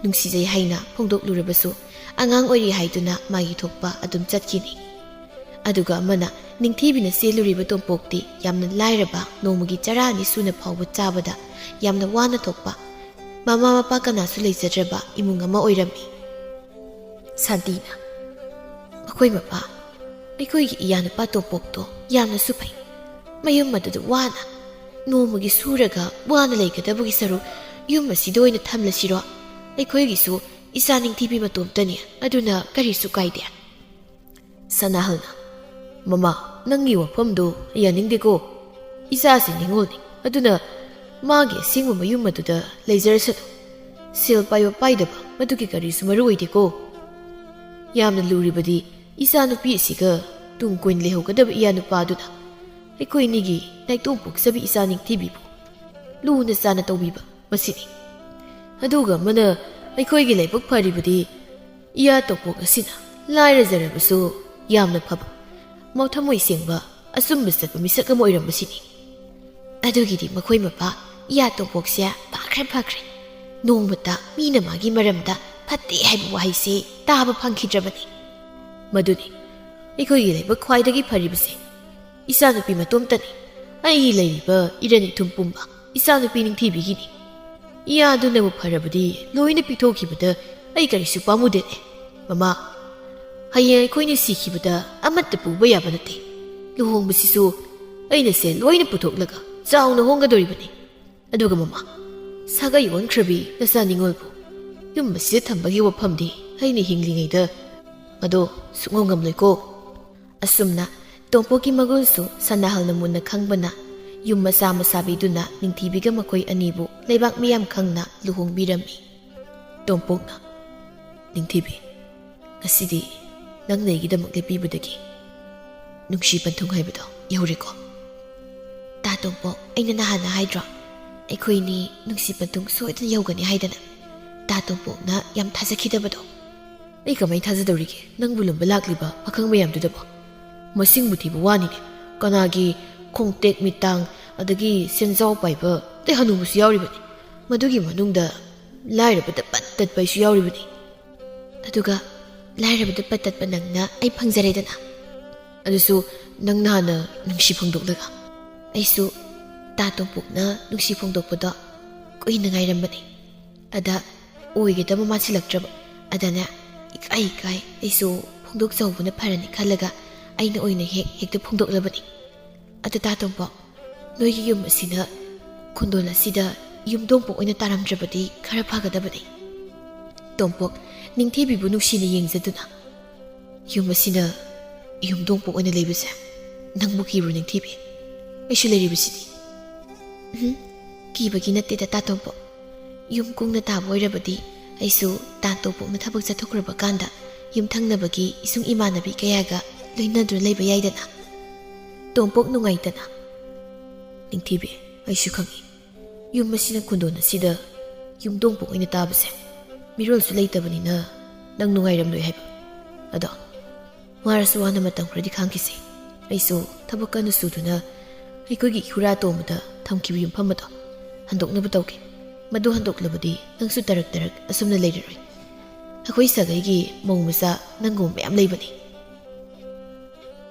ꯅꯨꯡꯁꯤꯖꯩ ꯍꯥꯏꯅ ꯐꯣꯡꯗꯣꯛꯂꯨꯔꯕꯁꯨ ꯑꯉꯥꯡ ꯑꯣꯏꯔꯤ ꯍꯥꯏꯗꯨꯅ ꯃꯥꯒꯤ ꯊꯣꯛꯄ ꯑꯗꯨꯝ ꯆꯠꯈꯤꯅꯤ꯫ ꯑꯗꯨꯒ ꯑꯃꯅ, ꯅꯤꯡꯊꯤꯕꯤꯅ ꯆꯦꯜꯂꯨꯔꯤꯕ ꯇꯣꯝꯄꯣꯛꯇꯤ ꯌꯥꯝꯅ ꯂꯥꯏꯔꯕ, ꯅꯣꯡꯃꯒꯤ ꯆꯔꯥ ꯑꯅꯤ ꯁꯨꯅ ꯐꯥꯎꯕ ꯆꯥꯕꯗ ꯌꯥꯝꯅ ꯋꯥꯅ ꯊꯣꯛꯄ, ꯃꯃꯥ ꯃꯄꯥ ꯀꯅꯥꯁꯨ ꯂꯩꯖꯗ꯭ꯔꯕ ꯏꯃꯨꯡ ꯑꯃ ꯑꯣꯏꯔꯝꯃꯤ꯫ ꯁꯥꯟꯇꯤꯅ, "ꯃꯈꯣꯏ ꯃꯄꯥ, ꯑꯩꯈꯣꯏꯒꯤ ꯏꯌꯥ ꯅꯨꯄꯥ ꯇꯣꯝꯄꯣꯛꯇꯣ ꯌꯥꯝꯅꯁꯨ ꯐꯩ꯫ ꯃꯌꯨꯝ ꯑꯗꯨꯗ ꯋꯥꯅ, ꯅꯣꯡꯃꯒꯤ ꯁꯨꯔꯒ ꯋꯥꯅ ꯂꯩꯒꯗꯕꯒꯤ ꯁꯔꯨꯛ ꯌꯨꯝ ꯑꯁꯤꯗ ꯑꯣꯏꯅ ꯊꯝꯂꯁꯤꯔꯣ? ꯑꯩꯈꯣꯏꯒꯤꯁꯨ ꯏꯆꯥ ꯅꯤꯡꯊꯤꯕꯤ ꯃꯇꯣꯝꯇꯅꯤ, ꯑꯗꯨꯅ ꯀꯔꯤꯁꯨ ꯀꯥꯏꯗꯦ꯫" ꯁꯅꯥꯍꯜꯅ, "ꯃꯃꯥ, ꯅꯪꯒꯤ ꯋꯥꯐꯝꯗꯣ ꯑꯩ ꯌꯥꯅꯤꯡꯗꯦꯀꯣ꯫ ꯏꯆꯥꯁꯤ ꯅꯤꯉꯣꯜꯅꯤ, ꯑꯗꯨꯅ ꯃꯥꯒꯤ ꯑꯁꯦꯡꯕ ꯃꯌꯨꯝ ꯑꯗꯨꯗ ꯂꯩꯖꯔꯁꯅꯨ꯫ ꯁꯦꯜ ꯄꯥꯏꯕ ꯄꯥꯏꯗꯕ ꯃꯗꯨꯒꯤ ꯀꯔꯤꯁꯨ ꯃꯔꯨ ꯑꯣꯏꯗꯦꯀꯣ꯫ ꯌꯥꯝꯅ ꯂꯨꯔꯤꯕꯗꯤ ꯏꯆꯥ ꯅꯨꯄꯤ ꯑꯁꯤꯒ ꯇꯨꯡ ꯀꯣꯏꯅ ꯂꯩꯍꯧꯒꯗꯕ ꯏꯌꯥ ꯅꯨꯄꯥꯗꯨꯅ ꯑꯩꯈꯣꯏ ꯑꯅꯤꯒꯤ ꯅꯥꯏꯇꯣꯝ ꯄꯣꯛꯆꯕꯤ ꯏꯆꯥ ꯅꯤꯡꯊꯤꯕꯤꯕꯨ ꯂꯨꯅ ꯆꯥꯅ ꯇꯧꯕꯤꯕ ꯃꯁꯤꯅꯤ꯫ ꯑꯗꯨꯒ ꯑꯃꯅ, ꯑꯩꯈꯣꯏꯒꯤ ꯂꯥꯏꯕꯛ ꯐꯔꯤꯕꯗꯤ ꯏꯌꯥ ꯇꯣꯝꯄꯣꯛ ꯑꯁꯤꯅ ꯂꯥꯏꯔꯖꯔꯕꯁꯨ ꯌꯥꯝꯅ ꯐꯕ, ꯃꯊꯃꯣꯏ ꯁꯦꯡꯕ, ꯑꯆꯨꯝꯕ ꯆꯠꯄ ꯃꯤꯁꯛ ꯑꯃ ꯑꯣꯏꯔꯝꯕꯁꯤꯅꯤ꯫ ꯑꯗꯨꯒꯤꯗꯤ ꯃꯈꯣꯏ ꯃꯄꯥ ꯏꯌꯥ ꯇꯣꯝꯄꯣꯛꯁꯦ ꯐꯈ꯭ꯔꯦ, ꯐꯈ꯭ꯔꯦ꯫ ꯅꯣꯡꯃꯇ ꯃꯤꯅ ꯃꯥꯒꯤ ꯃꯔꯝꯗ ꯐꯠꯇꯦ ꯍꯥꯏꯕ ꯋꯥꯍꯩꯁꯦ ꯇꯥꯕ ꯐꯪꯈꯤꯗ꯭ꯔꯕꯅꯤ꯫ ꯃꯗꯨꯅꯤ ꯑꯩꯈꯣꯏꯒꯤ ꯂꯥꯏꯕꯛ ꯈ꯭ꯋꯥꯏꯗꯒꯤ ꯐꯔꯤꯕꯁꯦ꯫ ꯏꯆꯥꯅꯨꯄꯤ ꯃꯇꯣꯝꯇꯅꯤ꯫ ꯑꯩꯒꯤ ꯂꯩꯔꯤꯕ ꯏꯔꯟ ꯏꯊꯨꯝ ꯄꯨꯝꯕ ꯏꯆꯥꯅꯨꯄꯤ ꯅꯤꯡꯊꯤꯕꯤꯒꯤꯅꯤ꯫ ꯏꯌꯥꯗꯨꯅꯕꯨ ꯐꯔꯕꯗꯤ ꯂꯣꯏꯅ ꯄꯤꯊꯣꯛꯈꯤꯕꯗ ꯑꯩ ꯀꯔꯤꯁꯨ ꯄꯥꯝꯃꯨꯗꯦꯅꯦ꯫ ꯃꯃꯥ, ꯍꯌꯦꯡ ꯑꯩꯈꯣꯏꯅ ꯁꯤꯈꯤꯕꯗ ꯑꯃꯠꯇ ꯄꯨꯕ ꯌꯥꯕ ꯅꯠꯇꯦ꯫ ꯂꯨꯍꯣꯡꯕꯁꯤꯁꯨ ꯑꯩꯅ ꯁꯦꯜ ꯂꯣꯏꯅ ꯄꯨꯊꯣꯛꯂꯒ ꯆꯥꯎꯅ ꯍꯣꯡꯒꯗꯧꯔꯤꯕꯅꯤ꯫ ꯑꯗꯨꯒ ꯃꯃꯥ, ꯁꯥꯒꯩ ꯑꯣꯟꯈ꯭ꯔꯕꯤ ꯅꯆꯥ ꯅꯤꯉꯣꯜꯕꯨ ꯌꯨꯝ ꯑꯁꯤꯗ ꯊꯝꯕꯒꯤ ꯋꯥꯐꯝꯗꯤ ꯑꯩꯅ ꯍꯤꯡꯂꯤꯉꯩꯗ ꯃꯗꯣ ꯁꯨꯡꯉꯝ ꯉꯝꯂꯣꯏꯀꯣ꯫" ꯑꯁꯨꯝꯅ ꯇꯣꯝꯄꯣꯛꯀꯤ ꯃꯒꯨꯜꯁꯨ ꯁꯅꯥꯍꯜꯅ ꯃꯨꯟꯅ ꯈꯪꯕꯅ ꯌꯨꯝ ꯃꯆꯥ ꯑꯃ ꯁꯥꯕꯤꯗꯨꯅ ꯅꯤꯡꯊꯤꯕꯤꯒ ꯃꯈꯣꯏ ꯑꯅꯤꯕꯨ ꯂꯩꯕꯥꯛ ꯃꯤꯌꯥꯝ ꯈꯪꯅ ꯂꯨꯍꯣꯡꯕꯤꯔꯝꯃꯤ꯫ ꯇꯣꯝꯄꯣꯛꯅ, "ꯅꯤꯡꯊꯤꯕꯤ, ꯉꯁꯤꯗꯤ ꯅꯪꯅ ꯑꯩꯒꯤꯗꯃꯛ ꯂꯦꯞꯄꯤꯕꯗꯒꯤ ꯅꯨꯡꯁꯤ ꯄꯟꯊꯨꯡ ꯍꯥꯏꯕꯗꯣ ꯌꯧꯔꯦꯀꯣ꯫ ꯇꯥ ꯇꯣꯝꯄꯣꯛ, ꯑꯩꯅ ꯅꯍꯥꯟꯅ ꯍꯥꯏꯗ꯭ꯔꯣ, ꯑꯩꯈꯣꯏꯅꯤ ꯅꯨꯡꯁꯤ ꯄꯟꯊꯨꯡ ꯁꯣꯏꯗꯅ ꯌꯧꯒꯅꯤ ꯍꯥꯏꯗꯅ? ꯇꯥ ꯇꯣꯝꯄꯣꯛꯅ ꯌꯥꯝ ꯊꯥꯖꯈꯤꯗꯕꯗꯣ꯫ ꯑꯩ ꯀꯃꯥꯏꯅ ꯊꯥꯖꯗꯧꯔꯤꯒꯦ ꯅꯪꯕꯨ ꯂꯨꯝꯕ ꯂꯥꯛꯂꯤꯕ ꯄꯥꯈꯪ ꯃꯌꯥꯝꯗꯨꯗꯕꯣ? ꯃꯁꯤꯡꯕꯨ ꯊꯤꯕ ꯋꯥꯅꯤꯅꯦ꯫ ꯀꯅꯥꯒꯤ ꯈꯣꯡꯇꯦꯛ ꯃꯤꯠꯇꯥꯡ, ꯑꯗꯒꯤ ꯁꯦꯟꯖꯥꯎ ꯄꯥꯏꯕ ꯑꯇꯩ ꯍꯅꯨꯕꯁꯨ ꯌꯥꯎꯔꯤꯕꯅꯤ꯫ ꯃꯗꯨꯒꯤ ꯃꯅꯨꯡꯗ ꯂꯥꯏꯔꯕꯗ ꯄꯠ ꯇꯠꯄ ꯑꯩꯁꯨ ꯌꯥꯎꯔꯤꯕꯅꯤ꯫ ꯑꯗꯨꯒ ꯂꯥꯏꯔꯕꯗ ꯄꯠ ꯇꯠꯄ ꯅꯪꯅ ꯑꯩ ꯐꯪꯖꯔꯦꯗꯅ꯫ ꯑꯗꯨꯁꯨ ꯅꯪꯅ ꯍꯥꯟꯅ ꯅꯨꯡꯁꯤ ꯐꯣꯡꯗꯣꯛꯂꯒ꯫ ꯑꯩꯁꯨ ꯇꯥ ꯇꯣꯝꯄꯣꯛꯅ ꯅꯨꯡꯁꯤ ꯐꯣꯡꯗꯣꯛꯄꯗꯣ ꯀꯨꯏꯅ ꯉꯥꯏꯔꯝꯕꯅꯤ꯫ ꯑꯗ ꯑꯣꯏꯒꯗꯕ ꯃꯥꯟꯁꯤꯜꯂꯛꯇ꯭ꯔꯕ꯫ ꯑꯗꯅꯦ, ꯏꯀꯥꯏ ꯏꯀꯥꯏ ꯑꯩꯁꯨ ꯐꯣꯡꯗꯣꯛꯆꯍꯧꯕꯅ ꯐꯔꯅꯤ ꯈꯜꯂꯒ ꯑꯩꯅ ꯑꯣꯏꯅ ꯍꯦꯛ ꯍꯦꯛꯇ ꯐꯣꯡꯗꯣꯛꯂꯕꯅꯤ꯫ ꯑꯗ ꯇꯥ ꯇꯣꯝꯄꯣꯛ, ꯅꯣꯏꯒꯤ ꯌꯨꯝ ꯑꯁꯤꯅ ꯈꯨꯟꯗꯣꯜ ꯑꯁꯤꯗ ꯌꯨꯝꯗꯣꯡꯄꯣꯛ ꯑꯣꯏꯅ ꯇꯥꯔꯝꯗ꯭ꯔꯕꯗꯤ ꯈꯔ ꯐꯒꯗꯕꯅꯤ꯫ ꯇꯣꯝꯄꯣꯛ, ꯅꯤꯡꯊꯤꯕꯤꯕꯨ ꯅꯨꯡꯁꯤꯅ ꯌꯦꯡꯖꯗꯨꯅ, ꯌꯨꯝ ꯑꯁꯤꯅ ꯌꯨꯝꯗꯣꯡꯄꯣꯛ ꯑꯣꯏꯅ ꯂꯩꯕꯁꯦ ꯅꯪꯕꯨ ꯀꯤꯕ꯭ꯔꯣ ꯅꯤꯡꯊꯤꯕꯤ? ꯑꯩꯁꯨ ꯂꯩꯔꯤꯕꯁꯤꯗꯤ꯫ ꯎꯝ, ꯀꯤꯕꯒꯤ ꯅꯠꯇꯦꯗ ꯇꯥ ꯇꯣꯝꯄꯣꯛ꯫ ꯌꯨꯝ ꯀꯨꯡꯅ ꯇꯥꯕ ꯑꯣꯏꯔꯕꯗꯤ ꯑꯩꯁꯨ ꯇꯥ ꯇꯣꯝꯄꯣꯛꯅ ꯊꯕꯛ ꯆꯠꯊꯣꯛꯈ꯭ꯔꯕ ꯀꯥꯟꯗ ꯌꯨꯝꯊꯪꯅꯕꯒꯤ ꯏꯁꯨꯡ ꯏꯃꯥꯟꯅꯕꯤ ꯀꯌꯥꯒ ꯂꯣꯏꯅꯗꯨꯅ ꯂꯩꯕ ꯌꯥꯏꯗꯅ꯫ ꯇꯣꯝꯄꯣꯛ ꯅꯨꯡꯉꯥꯏꯇꯅ, ꯅꯤꯡꯊꯤꯕꯤ, ꯑꯩꯁꯨ ꯈꯪꯏ꯫ ꯌꯨꯝ ꯑꯁꯤꯅ ꯈꯨꯟꯗꯣꯟ ꯑꯁꯤꯗ ꯌꯨꯝꯗꯣꯡꯄꯣꯛ ꯑꯣꯏꯅ ꯇꯥꯕꯁꯦ ꯃꯤꯔꯣꯜꯁꯨ ꯂꯩꯇꯕꯅꯤꯅ ꯅꯪ ꯅꯨꯡꯉꯥꯏꯔꯝꯂꯣꯏ ꯍꯥꯏꯕ꯫ ꯑꯗꯣ ꯋꯥꯔꯁꯨ ꯋꯥꯅ ꯃꯇꯝ ꯈꯔꯗꯤ ꯈꯥꯡꯈꯤꯁꯤ꯫ ꯑꯩꯁꯨ ꯊꯕꯛ ꯀꯟꯅ ꯁꯨꯗꯨꯅ ꯑꯩꯈꯣꯏꯒꯤ ꯏꯈꯨꯔꯥ ꯑꯇꯣꯝꯕꯗ ꯊꯝꯈꯤꯕ ꯌꯨꯝꯐꯝ ꯑꯗꯣ ꯍꯟꯗꯣꯛꯅꯕ ꯇꯧꯒꯦ꯫ ꯃꯗꯨ ꯍꯟꯗꯣꯛꯂꯕꯗꯤ ꯅꯪꯁꯨ ꯇꯔꯛ ꯇꯔꯛ ꯑꯁꯨꯝꯅ ꯂꯩꯔꯔꯣꯏ꯫ ꯑꯩꯈꯣꯏ ꯁꯥꯒꯩꯒꯤ ꯃꯧ ꯃꯆꯥ ꯅꯪꯒꯨꯝꯕ ꯃꯌꯥꯝ ꯂꯩꯕꯅꯤ꯫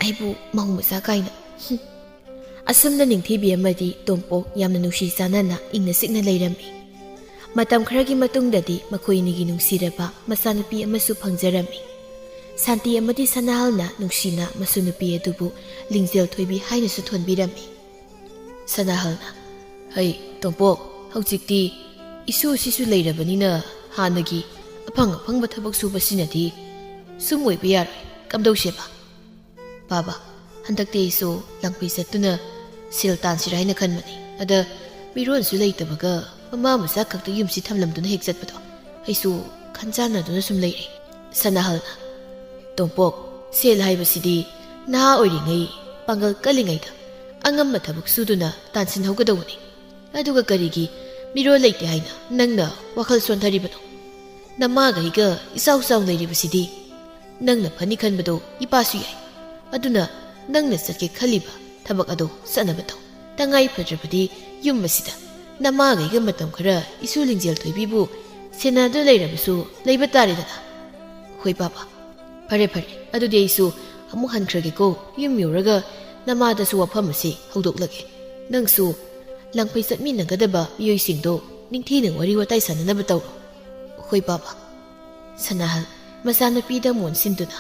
ꯑꯩꯕꯨ ꯃꯧ ꯃꯆꯥ ꯀꯥꯏꯅ꯫ ꯍꯨꯝ꯫ ꯑꯁꯨꯝꯅ ꯅꯤꯡꯊꯤꯕꯤ ꯑꯃꯗꯤ ꯇꯣꯝꯄꯣꯛ ꯌꯥꯝꯅ ꯅꯨꯡꯁꯤ ꯆꯥꯟꯅꯅ ꯏꯪꯅ ꯆꯤꯛꯅ ꯂꯩꯔꯝꯃꯤ꯫ ꯃꯇꯝ ꯈꯔꯒꯤ ꯃꯇꯨꯡꯗꯗꯤ ꯃꯈꯣꯏ ꯑꯅꯤꯒꯤ ꯅꯨꯡꯁꯤꯔꯕ ꯃꯆꯥꯅꯨꯄꯤ ꯑꯃꯁꯨ ꯐꯪꯖꯔꯝꯃꯤ꯫ ꯁꯥꯟꯇꯤ ꯑꯃꯗꯤ ꯁꯅꯥꯍꯜꯅ ꯅꯨꯡꯁꯤꯅ ꯃꯁꯨ ꯅꯨꯄꯤ ꯑꯗꯨꯕꯨ ꯂꯤꯡꯖꯦꯜ ꯊꯣꯏꯕꯤ ꯍꯥꯏꯅꯁꯨ ꯊꯣꯟꯕꯤꯔꯝꯃꯤ꯫ ꯁꯅꯥꯍꯜꯅ, "ꯍꯩ, ꯇꯣꯝꯄꯣꯛ, ꯍꯧꯖꯤꯛꯇꯤ ꯏꯁꯨ ꯑꯁꯤꯁꯨ ꯂꯩꯔꯕꯅꯤꯅ ꯍꯥꯟꯅꯒꯤ ꯑꯐꯪ ꯑꯐꯪꯕ ꯊꯕꯛ ꯁꯨꯕꯁꯤꯅꯗꯤ ꯁꯨꯝ ꯑꯣꯏꯕ ꯌꯥꯔꯣꯏ꯫ ꯀꯝꯗꯧꯁꯦꯕ?" "ꯕꯥꯕꯥ, ꯍꯟꯗꯛꯇꯤ ꯑꯩꯁꯨ ꯂꯪꯐꯩ ꯆꯠꯇꯨꯅ ꯁꯦꯜ ꯇꯥꯟꯁꯤꯔꯥ ꯍꯥꯏꯅ ꯈꯟꯕꯅꯤ꯫ ꯑꯗ ꯃꯤꯔꯣꯟꯁꯨ ꯂꯩꯇꯕꯒ ꯃꯃꯥ ꯃꯆꯥ ꯈꯛꯇ ꯌꯨꯝꯁꯤ ꯊꯝꯂꯝꯗꯨꯅ ꯍꯦꯛ ꯆꯠꯄꯗꯣ ꯑꯩꯁꯨ ꯈꯟꯖꯥꯟꯅꯗꯨꯅ ꯁꯨꯝ ꯂꯩꯔꯦ꯫" ꯁꯅꯥꯍꯜꯅ, ꯇꯣꯝꯄꯣꯛ, ꯁꯦꯜ ꯍꯥꯏꯕꯁꯤꯗꯤ ꯅꯍꯥ ꯑꯣꯏꯔꯤꯉꯩ, ꯄꯥꯡꯒꯜ ꯀꯜꯂꯤꯉꯩꯗ ꯑꯉꯝꯕ ꯊꯕꯛ ꯁꯨꯗꯨꯅ ꯇꯥꯟꯁꯤꯟꯍꯧꯒꯗꯧꯕꯅꯤ꯫ ꯑꯗꯨꯒ ꯀꯔꯤꯒꯤ ꯃꯤꯔꯣꯜ ꯂꯩꯇꯦ ꯍꯥꯏꯅ ꯅꯪꯅ ꯋꯥꯈꯜ ꯁꯣꯟꯊꯔꯤꯕꯅꯣ? ꯅꯃꯥꯒ ꯑꯩꯒ ꯏꯆꯥꯎ ꯆꯥꯎ ꯂꯩꯔꯤꯕꯁꯤꯗꯤ ꯅꯪꯅ ꯐꯅꯤ ꯈꯟꯕꯗꯣ ꯏꯄꯥꯁꯨ ꯌꯥꯏ꯫ ꯑꯗꯨꯅ ꯅꯪꯅ ꯆꯠꯀꯦ ꯈꯜꯂꯤꯕ ꯊꯕꯛ ꯑꯗꯣ ꯆꯠꯅꯕ ꯇꯧ꯫ ꯇꯉꯥꯏ ꯐꯗ꯭ꯔꯕꯗꯤ ꯌꯨꯝ ꯑꯁꯤꯗ ꯅꯃꯥꯒ ꯑꯩꯒ ꯃꯇꯝ ꯈꯔ ꯏꯁꯨ ꯂꯤꯡꯖꯦꯜ ꯊꯣꯏꯕꯤꯕꯨ ꯁꯦꯟꯅꯗꯨꯅ ꯂꯩꯔꯕꯁꯨ ꯂꯩꯕ ꯇꯥꯔꯦꯗꯅ꯫ ꯍꯣꯏ ꯄꯥꯕ, ꯐꯔꯦ ꯐꯔꯦ, ꯑꯗꯨꯗꯤ ꯑꯩꯁꯨ ꯑꯃꯨꯛ ꯍꯟꯈ꯭ꯔꯒꯦꯀꯣ꯫ ꯌꯨꯝ ꯌꯧꯔꯒ ꯅꯃꯥꯗꯁꯨ ꯋꯥꯐꯝ ꯑꯁꯤ ꯍꯧꯗꯣꯛꯂꯒꯦ꯫ ꯅꯪꯁꯨ ꯂꯥꯡꯐꯩ ꯆꯠꯃꯤꯟꯅꯒꯗꯕ ꯃꯤꯑꯣꯏꯁꯤꯡꯗꯣ ꯅꯤꯡꯊꯤꯅ ꯋꯥꯔꯤ ꯋꯥꯇꯥꯏ ꯁꯥꯟꯅꯅꯕ ꯇꯧꯔꯣ꯫ ꯍꯣꯏ ꯄꯥꯕ꯫ ꯁꯅꯥꯍꯜ ꯃꯆꯥꯅꯨꯄꯤꯗ ꯃꯣꯟꯁꯤꯟꯗꯨꯅ,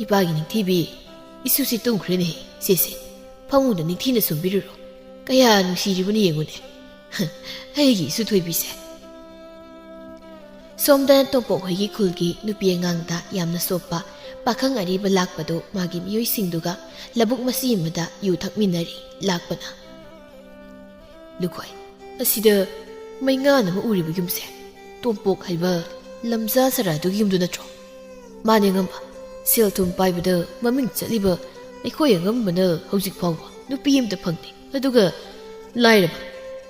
"ꯏꯄꯥꯒꯤ ꯅꯤꯡꯊꯤꯕꯤ, ꯏꯁꯨꯁꯤ ꯇꯨꯝꯈ꯭ꯔꯦꯅꯦ꯫ ꯁꯦꯁꯦ, ꯐꯃꯨꯡꯗ ꯅꯤꯡꯊꯤꯅ ꯁꯨꯝꯕꯤꯔꯨꯔꯣ꯫ ꯀꯌꯥ ꯅꯨꯡꯁꯤꯔꯤꯕꯅꯤ ꯌꯦꯡꯉꯨꯅꯦ꯫ ꯑꯩꯒꯤ ꯏꯁꯨ ꯊꯣꯏꯕꯤꯁꯦ꯫" ꯁꯣꯝꯗ ꯇꯣꯝꯄꯣꯛ ꯍꯣꯏꯒꯤ ꯈꯨꯜꯒꯤ ꯅꯨꯄꯤ ꯑꯉꯥꯡꯗ ꯌꯥꯝꯅ ꯁꯣꯛꯄ ꯄꯥꯈꯪ ꯑꯔꯤꯕ ꯂꯥꯛꯄꯗꯨ ꯃꯥꯒꯤ ꯃꯤꯑꯣꯏꯁꯤꯡꯗꯨꯒ ꯂꯧꯕꯨꯛ ꯃꯆꯤ ꯑꯃꯗ ꯌꯨ ꯊꯛꯃꯤꯟꯅꯔꯤ꯫ ꯂꯥꯛꯄꯅ, "ꯂꯨꯈꯣꯏ, ꯑꯁꯤꯗ ꯃꯩꯉꯥꯟ ꯑꯃ ꯎꯔꯤꯕ ꯌꯨꯝꯁꯦ, ꯇꯣꯝꯄꯣꯛ ꯍꯥꯏꯕ ꯂꯝꯖꯥ ꯁꯔꯥꯗꯨꯒꯤ ꯌꯨꯝꯗꯨ ꯅꯠꯇ꯭ꯔꯣ? ꯃꯥꯅꯦ ꯑꯉꯝꯕ, ꯁꯦꯜ ꯊꯨꯝ ꯄꯥꯏꯕꯗ ꯃꯃꯤꯡ ꯆꯠꯂꯤꯕ ꯑꯩꯈꯣꯏ ꯑꯉꯝꯕꯅ ꯍꯧꯖꯤꯛ ꯐꯥꯎꯕ ꯅꯨꯄꯤ ꯑꯃꯇ ꯐꯪꯗꯦ꯫ ꯑꯗꯨꯒ ꯂꯥꯏꯔꯕ,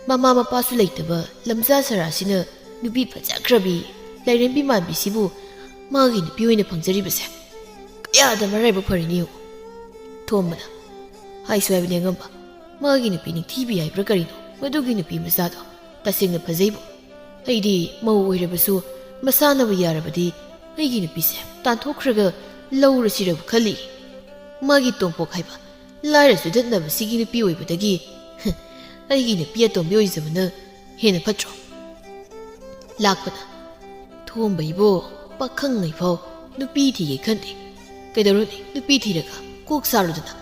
ꯃꯃꯥ ꯃꯄꯥꯁꯨ ꯂꯩꯇꯕ ꯂꯝꯖꯥ ꯁꯔꯥꯁꯤꯅ ꯅꯨꯄꯤ ꯐꯖꯈ꯭ꯔꯕꯤ, ꯂꯥꯏꯔꯦꯝꯕꯤ ꯃꯥꯟꯕꯤꯁꯤꯕꯨ ꯃꯥꯒꯤ ꯅꯨꯄꯤ ꯑꯣꯏꯅ ꯐꯪꯖꯔꯤꯕꯁꯦ ꯀꯌꯥꯗ ꯃꯔꯥꯏꯕꯛ ꯐꯔꯤꯅꯤ ꯌꯦꯡꯉꯨ꯫" ꯊꯣꯝꯕꯅ, "ꯍꯥꯏꯁꯨ ꯍꯥꯏꯕꯅꯤ ꯑꯉꯝꯕ, ꯃꯥꯒꯤ ꯅꯨꯄꯤ ꯅꯤꯡꯊꯤꯕꯤ ꯍꯥꯏꯕ꯭ꯔꯥ ꯀꯔꯤꯅꯣ, ꯃꯗꯨꯒꯤ ꯅꯨꯄꯤ ꯃꯆꯥꯗꯣ ꯇꯁꯦꯡꯅ ꯐꯖꯩꯕꯨ꯫ ꯑꯩꯗꯤ ꯃꯧ ꯑꯣꯏꯔꯕꯁꯨ ꯃꯁꯥꯅꯕꯨ ꯌꯥꯔꯕꯗꯤ ꯑꯩꯒꯤ ꯅꯨꯄꯤꯁꯦ ꯇꯥꯟꯊꯣꯛꯈ꯭ꯔꯒ ꯂꯧꯔꯁꯤꯔꯕꯨ ꯈꯜꯂꯤ꯫ ꯃꯥꯒꯤ ꯇꯣꯝꯄꯣꯛ ꯍꯥꯏꯕ ꯂꯥꯏꯔ ꯆꯨꯗꯠꯅꯕꯁꯤꯒꯤ ꯅꯨꯄꯤ ꯑꯣꯏꯕꯗꯒꯤ ꯑꯩꯒꯤ ꯅꯨꯄꯤ ꯑꯇꯣꯝꯕꯤ ꯑꯣꯏꯖꯕꯅ ꯍꯦꯟꯅ ꯐꯠꯇ꯭ꯔꯣ?" ꯂꯥꯛꯄꯅ, "ꯊꯣꯝꯕ ꯏꯕꯣ, ꯄꯥꯈꯪꯉꯩꯐꯥꯎ ꯅꯨꯄꯤ ꯊꯤꯒꯦ ꯈꯟꯗꯦ꯫ ꯀꯩꯗꯧꯔꯨꯅꯤ, ꯅꯨꯄꯤ ꯊꯤꯔꯒ ꯀꯣꯛ ꯁꯥꯔꯨꯗꯅ꯫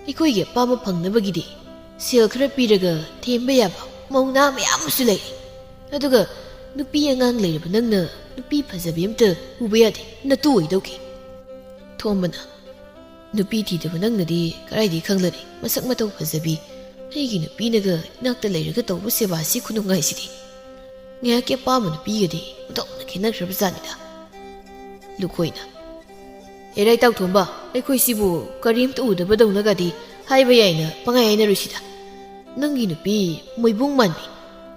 ꯑꯩꯈꯣꯏꯒꯤ ꯑꯄꯥꯝꯕ ꯐꯪꯅꯕꯒꯤꯗꯤ ꯁꯦꯜ ꯈꯔ ꯄꯤꯔꯒ ꯊꯦꯝꯕ ꯌꯥꯕ ꯃꯧ ꯅꯍꯥ ꯃꯌꯥꯝ ꯑꯃꯁꯨ ꯂꯩ꯫ ꯑꯗꯨꯒ ꯅꯨꯄꯤ ꯑꯉꯥꯡ ꯂꯩꯔꯕ ꯅꯪꯅ ꯅꯨꯄꯤ ꯐꯖꯕꯤ ꯑꯝꯇ ꯎꯕ ꯌꯥꯗꯦ, ꯅꯇꯨ ꯑꯣꯏꯗꯧꯒꯤ꯫" ꯊꯣꯝꯕꯅ, "ꯅꯨꯄꯤ ꯊꯤꯗꯕ ꯅꯪꯅꯗꯤ ꯀꯗꯥꯏꯗꯒꯤ ꯈꯪꯂꯅꯤ ꯃꯁꯛ ꯃꯇꯧ ꯐꯖꯕꯤ? ꯑꯩꯒꯤ ꯅꯨꯄꯤꯅꯒ ꯏꯅꯥꯛꯇ ꯂꯩꯔꯒ ꯇꯧꯕ ꯁꯦꯕꯥꯁꯤ ꯈꯨꯅꯨꯡꯉꯥꯏꯁꯤꯗꯤ꯫ ꯉꯥꯏꯍꯥꯛꯀꯤ ꯑꯄꯥꯝꯕ ꯅꯨꯄꯤꯒꯗꯤ ꯑꯣꯟꯊꯣꯛꯅ ꯈꯦꯠꯅꯈ꯭ꯔꯕ ꯖꯥꯠꯅꯤꯗ꯫" ꯂꯨꯈꯣꯏꯅ, "ꯑꯦꯔꯥꯏ ꯇꯥꯎꯊꯣꯝꯕ, ꯑꯩꯈꯣꯏꯁꯤꯕꯨ ꯀꯔꯤꯝꯇ ꯎꯗꯕꯗꯧꯅꯒꯗꯤ ꯍꯥꯏꯕ ꯌꯥꯏꯅ ꯄꯪꯍꯥꯏ ꯍꯥꯏꯅꯔꯨꯁꯤꯗ꯫ ꯅꯪꯒꯤ ꯅꯨꯄꯤ ꯃꯣꯏꯕꯨꯡ ꯃꯥꯟꯕꯤ,